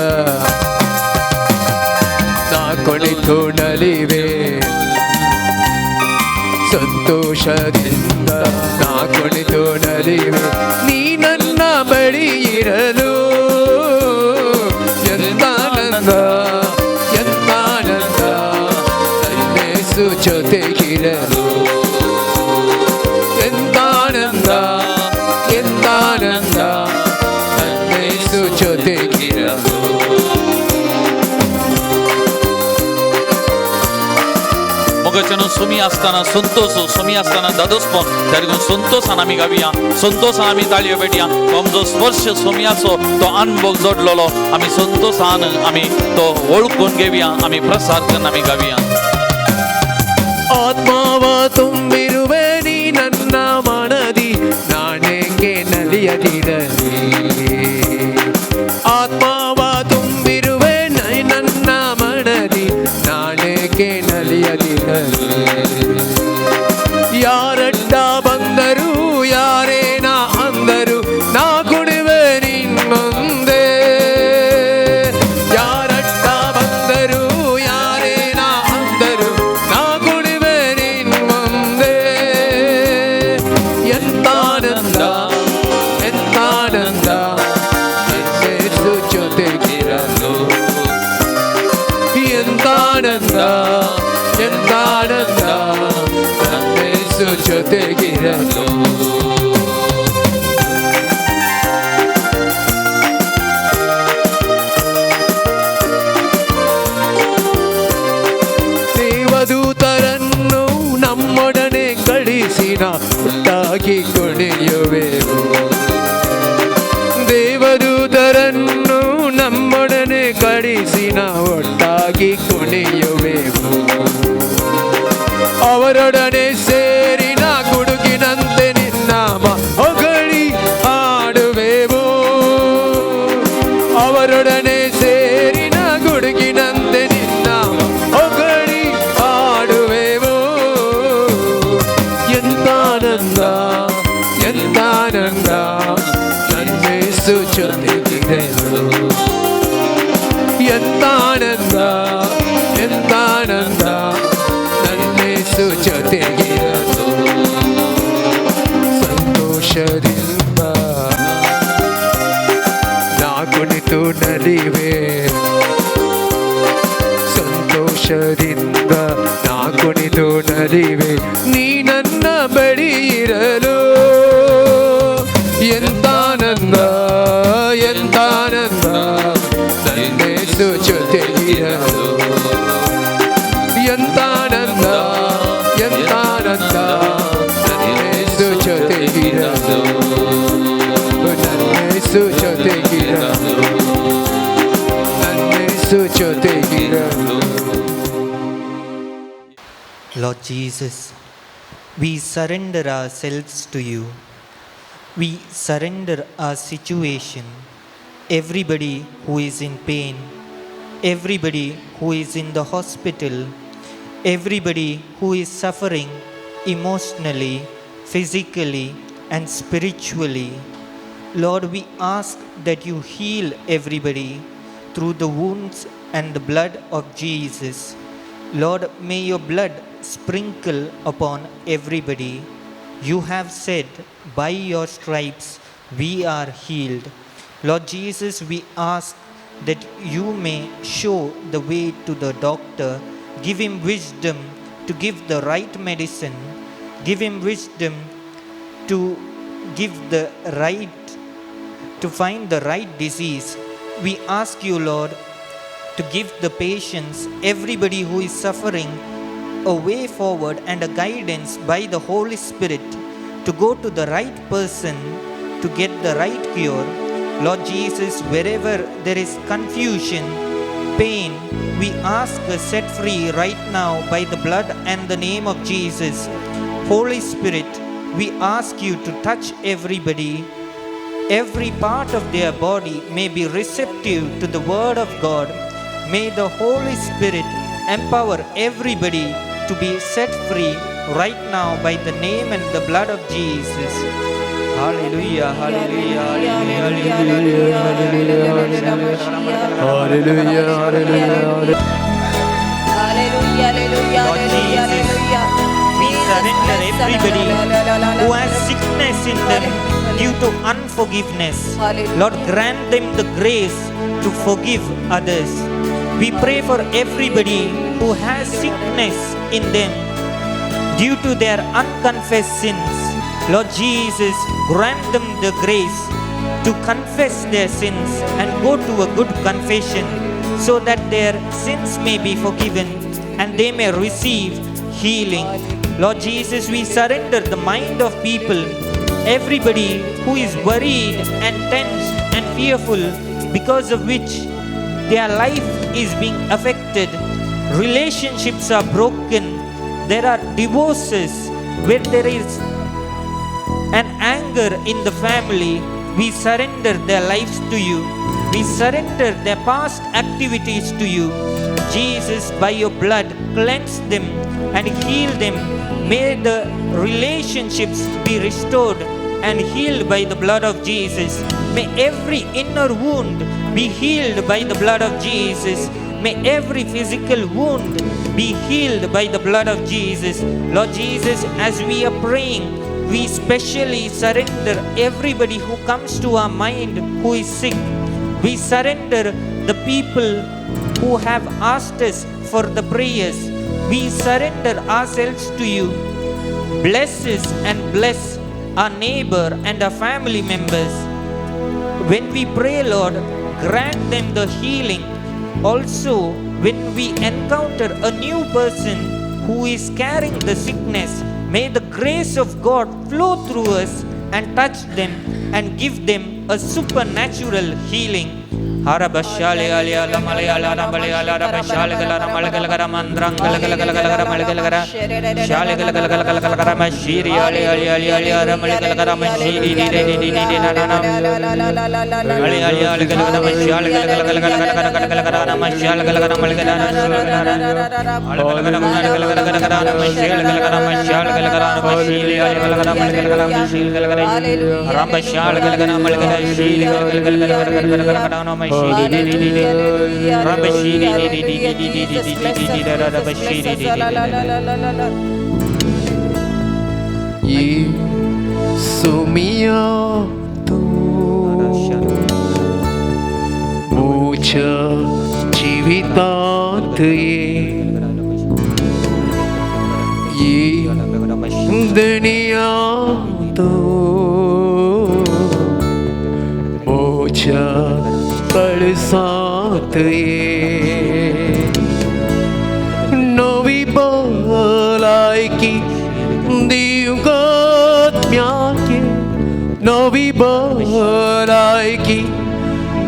ನಾ ಕುಣಿತು ನಲಿವೆ, ಸಂತೋಷದಿಂದ ನಾ ಕುಣಿತು ನಲಿವೆ, ನೀ ನನ್ನ ಬಳಿ ಇರಲು ಎಂತಾನಂದ ಎಂತಾನಂದ ನನ್ನೇಸು ಜೊತೆಗಿರಲು, ಎಂತಾನಂದ ಎಂತಾನಂದ ನನ್ನೇಸು ಜೊತೆಗಿರಲು. मोगाच्यानो सुमी आसतना संतोष, सुमी आसतना दादोसपण त्या देखून संतोशान आमी गावया, संतोशान आमी ताळयो पेटया. आमचो स्पर्श सोमयाचो तो अनभोग जोडलेलो आमी संतोशान आमी तो वळखून घेवया, आमी प्रसाद करून आमी गावया. ಆತ್ಮಾವ ತುಂಬಿರುವೆ ನೀ ನನ್ನ ಮನದಿ, ನಾನೇಕೆ ನಲಿಯದಿರಲಿ, ಆತ್ಮಾವ ತುಂಬಿರುವೆ ನೈ ನನ್ನ ಮನದಿ, ನಾನೇಕೆ ನಲಿಯದಿರಲಿ, ಯಾರಡ್ಡ ಬಂದರು ಯಾರೇನ ಅಂದರು ನಾ ಕುಣಿವೆ ನಿನ್ನೊಂದೇ, ಯಾರಡ್ಡ ಬಂದರು ಯಾರೇನ ಅಂದರು ನಾ ಕುಣಿವೆ ನಿನ್ನೊಂದೇ, ಎಂತಾನಂದ ಎಂತಾನಂದ ನನ್ನೇಸು ಜೊತೆಗಿರಲು, ಎಂತಾನಂದ ಎಂತಾನಂದ ನನ್ನೇಸು ಜೊತೆಗಿರಲು. ದೇವದೂತರನ್ನು ನಮ್ಮೊಡನೆ ಕಳಿಸಿನ ಒಟ್ಟಾಗಿ ಕುಣಿಯುವೆವು, ದೇವದೂತರನ್ನು ನಮ್ಮೊಡನೆ ಕಳಿಸಿನ ಒಟ್ಟಾಗಿ ಕುಣಿಯುವೆವು, ಅವರೊಡನೆ ಸೇರಿನ ಗುಡುಗಿನಂತೆ ನಿನ್ನ ಹೊಗಳಿ ಹಾಡುವೆವು, ಅವರೊಡನೆ ಸೇರಿನ ಗುಡುಗಿನಂತೆ ನಿನ್ನ ಹೊಗಳಿ ಹಾಡುವೆವು, ಎಂತಾನಂದ ಎಂತಾನಂದ ನನ್ನೇಸು ಜೊತೆಗಿರಲು, ಎಂತಾನಂದ ಎಂತಾನಂದ ನನ್ನೇಸು ಜೊತೆಗಿರಲು. ನಲಿವೆ, ಸಂತೋಷದಿಂದ ನಾ ಕುಣಿದು ನಲಿವೆ, ನೀ ನನ್ನ ಬಳಿ ಇರಲು. ಎಂತಾನಂದ, ಎಂತಾನಂದ, ನನ್ನೇಸು ಜೊತೆಗಿರಲು. ಎಂತಾನಂದ, ಎಂತಾನಂದ, ನನ್ನೇಸು ಜೊತೆಗಿರಲು, ನನ್ನೇಸು ಜೊತೆಗಿರಲು, ನನ್ನೇಸು ಜೊತೆಗಿರಲು. Lord Jesus, we surrender ourselves to you. We surrender our situation. Everybody who is in pain, everybody who is in the hospital, everybody who is suffering emotionally, physically, and spiritually. Lord, we ask that you heal everybody through the wounds and the blood of Jesus. Lord, may your blood sprinkle upon everybody. You have said, "By your stripes we are healed." Lord Jesus, we ask that you may show the way to the doctor, give him wisdom to give the right medicine, give him wisdom to give the right, to find the right disease. We ask you, Lord, to give the patients, everybody who is suffering, a way forward and a guidance by the Holy Spirit to go to the right person to get the right cure. Lord Jesus, wherever there is confusion, pain, we ask set free right now by the blood and the name of Jesus. Holy Spirit, we ask you to touch everybody. Every part of their body may be receptive to the word of God. May the Holy Spirit empower everybody to be set free right now by the name and the blood of Jesus. Hallelujah, hallelujah, hallelujah. Hallelujah, hallelujah. Hallelujah, hallelujah, Lord hallelujah, Jesus, hallelujah. we Jesus, surrender bless everybody us. Who has sickness in them due to unforgiveness. Hallelujah. Lord, grant them the grace to forgive others. We pray for everybody who has sickness in them due to their unconfessed sins. Lord Jesus, grant them the grace to confess their sins and go to a good confession so that their sins may be forgiven and they may receive healing. Lord Jesus, we surrender the mind of people, everybody who is worried and tensed and fearful, because of which their life is being affected. Relationships are broken. There are divorces where there is an anger in the family. We surrender their lives to you. We surrender their past activities to you. Jesus, by your blood, cleanse them and heal them. May the relationships be restored and healed by the blood of Jesus. May every inner wound be healed by the blood of Jesus. May every physical wound be healed by the blood of Jesus. Lord Jesus, as we are praying, we specially surrender everybody who comes to our mind who is sick. We surrender the people who have asked us for the prayers. We surrender ourselves to you. Bless us and bless our neighbor and our family members. When we pray, Lord, grant them the healing. Also, when we encounter a new person who is carrying the sickness, may the grace of God flow through us and touch them and give them a supernatural healing. Harabashale ala malayala malayala rabashale gala malagala gara mandrangala gala gala gala gara malagala gara shale gala gala gala gala gala gara mashiri ale ale ale ale ara malagala gara mashiri di di di di di na na na ale ale ale gala gala mashale gala gala gala gala gala gala gala gara na mashale gala gara malagala gala gala gala gala gala gara mashale gala gara mashale gala gara mashiri ale gala gara malagala gara mashiri gala gara rambashale gala gara malagala shiri gala gala gala gala gala gala gara na mashiri Rabashiri di di di di di di di di di rabashiri di di di. यीशु मियाँ तू मुझे मोच्या जिवितांत ये ये दुनिया तूं मोच्या कळसांत ये नवी भलायकी दिवंक आत्म्याचे नवी भलायकी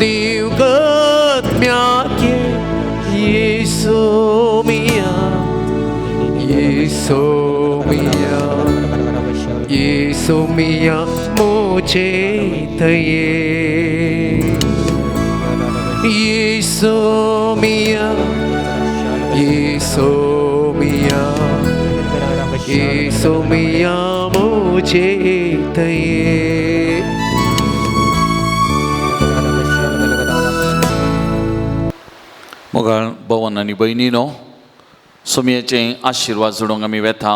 दिवंक आत्म्याचे येसू मिया येसू मिया येसू मिया मोचे थये येसू मिया येसू मिया येसू मिया मोचे थये. मोगाळ भवन आनी भयणीनो, सोमयेचे आशिर्वाद जोडूंक आमी वेता.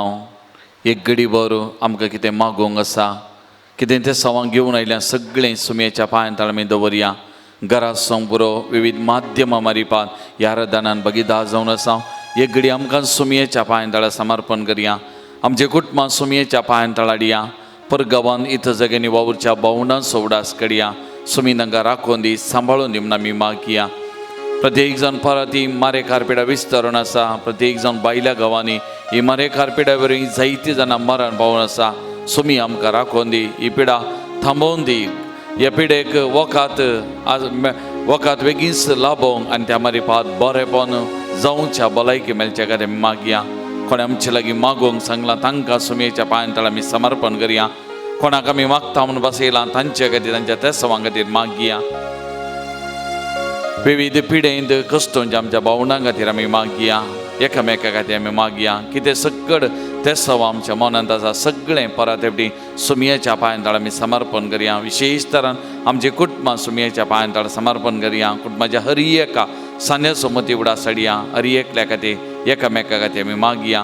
एक घडीभर आमकां कितें मागूंक आसा, कितें तें सवांक घेवन आयल्या सगळें सुमयेच्या पांयां तळा आमी दवरया. घरा संग पुरो विविध माध्यमां मारिपात ह्या रदानान भगिदार जावन आसा. एक घडी आमकां सुमयेच्या पांयां तळा समर्पण करया. आमचे कुटुंबां सुमयेच्या पांयां तळा हाडया. परगांवान इथं जाग्यांनी वावुरच्या भावंडांचो उगडास करया. सुमी तांकां राखून दी, सांबाळून दी म्हूण आमी मागया. प्रत्येक जाण परत ही मारे कार्पेडा विस्तारून आसा. प्रत्येक जाण भायल्या गांवांनी ही मारे कार्पेडा वरवीं जायतीं जाणां मरण पावून आसा. सुमी आमकां राखून दी, ही पिडा थांबोवन दी. ह्या पिडेक वखद आज वखद बेगीनच लाभोवंक आनी त्या मारिपात बरेपण जावच्या भलायकी मेळच्या खातीर आमी मागया. कोणें आमचे लागीं मागोवंक सांगलां तांकां सुमयेच्या पांयां तळा आमी समर्पण करया. कोणाक आमी मागता म्हूण बसयलां तांचे खातीर तांच्या तेसवां खातीर मागया. विविध पिडेंत कश्टोंच्या आमच्या भावंडां खातीर आमी मागया. एकामेका खातीर आमी मागया. कितें सकड तेसव आमच्या मनांत आसा सगळें परत एकटी सुमयेच्या पांयां तळा आमी समर्पण करया. विशेश तरान आमचे कुटुंबां सुमयेच्या पांयां तळा समर्पण करया. कुटुंबाच्या हर एका सान्याचो मती उडास हाडया. हर एकल्या खातीर एकामेका खातीर आमी मागया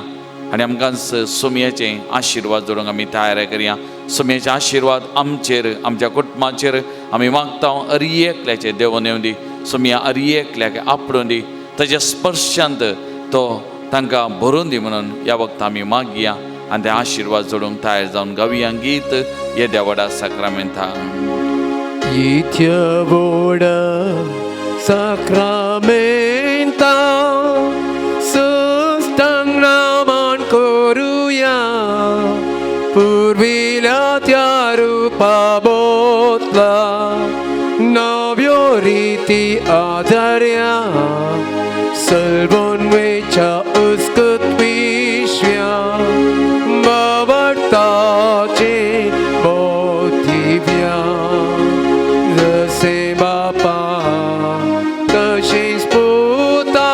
आनी आमकां सुमयेचे आशिर्वाद जोडूंक आमी तयार करया. सुमयेचे आशिर्वाद आमचेर आमच्या कुटुंबाचेर आमी मागता. हर एकल्याचे देवून येवं दी. सुमया हर एकल्याक आपडून दी, ताच्या स्पर्शांत तो तांकां भरून दी म्हणून ह्या वखता आमी मागया आनी ते आशिर्वाद जोडूंक तयार जावन गावया गीत येद्या व्हडा साक्रामेंता. येत्या व्हडा साक्रामेंता सुस्तांग नामान करुया पुर्विल्या त्या रुपा बोतला नव्यो रिती आधार्या सलबोन वेच्या उस्कत विश्व्या बावडताचे मोतिव्या जसे बापा तशीच पुता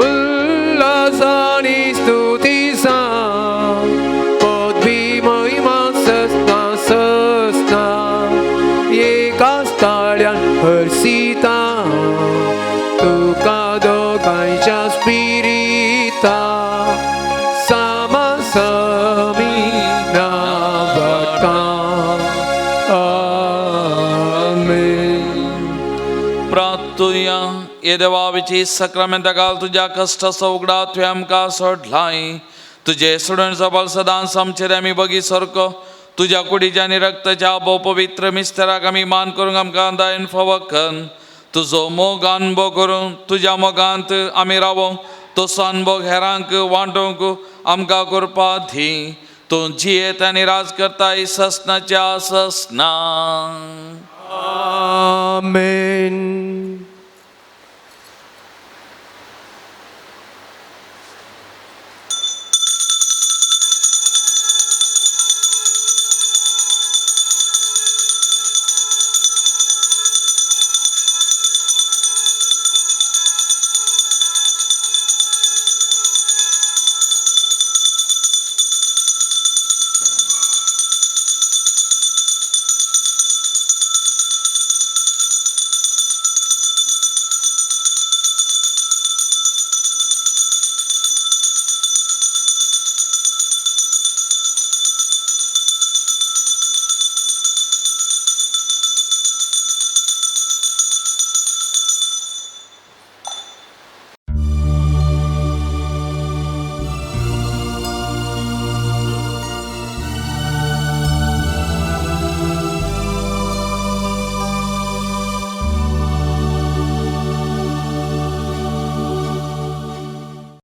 उल्हासानी स्तुतीसा पदवी महिमा सस्ना सस्ना एकाच ताळ्यान हर्षिता तुका दोगांयच्या स्पिरिता सामा समी नावडटा. आमेन. प्रार्थुया. ये देवा साक्रामेंता घाल तुज्या कश्टाचो उगडा तुवें आमकां सोडलाय. तुजे सोडणचो बल सदांच आमचेर आमी बगी सारको तुज्या कुडीच्या आनी रक्ताच्या भोव पवित्र मिस्तराक आमी मान करूंक आमकां दायन फावकन. तुजो मोग अनुभव करून तुज्या मोगांत आमी रावोंक तसो अनुभव हेरांक वांटोवंक आमकां करपा दी. तूं जियेत आनी राज करताय ससनाच्या ससना. आमेन.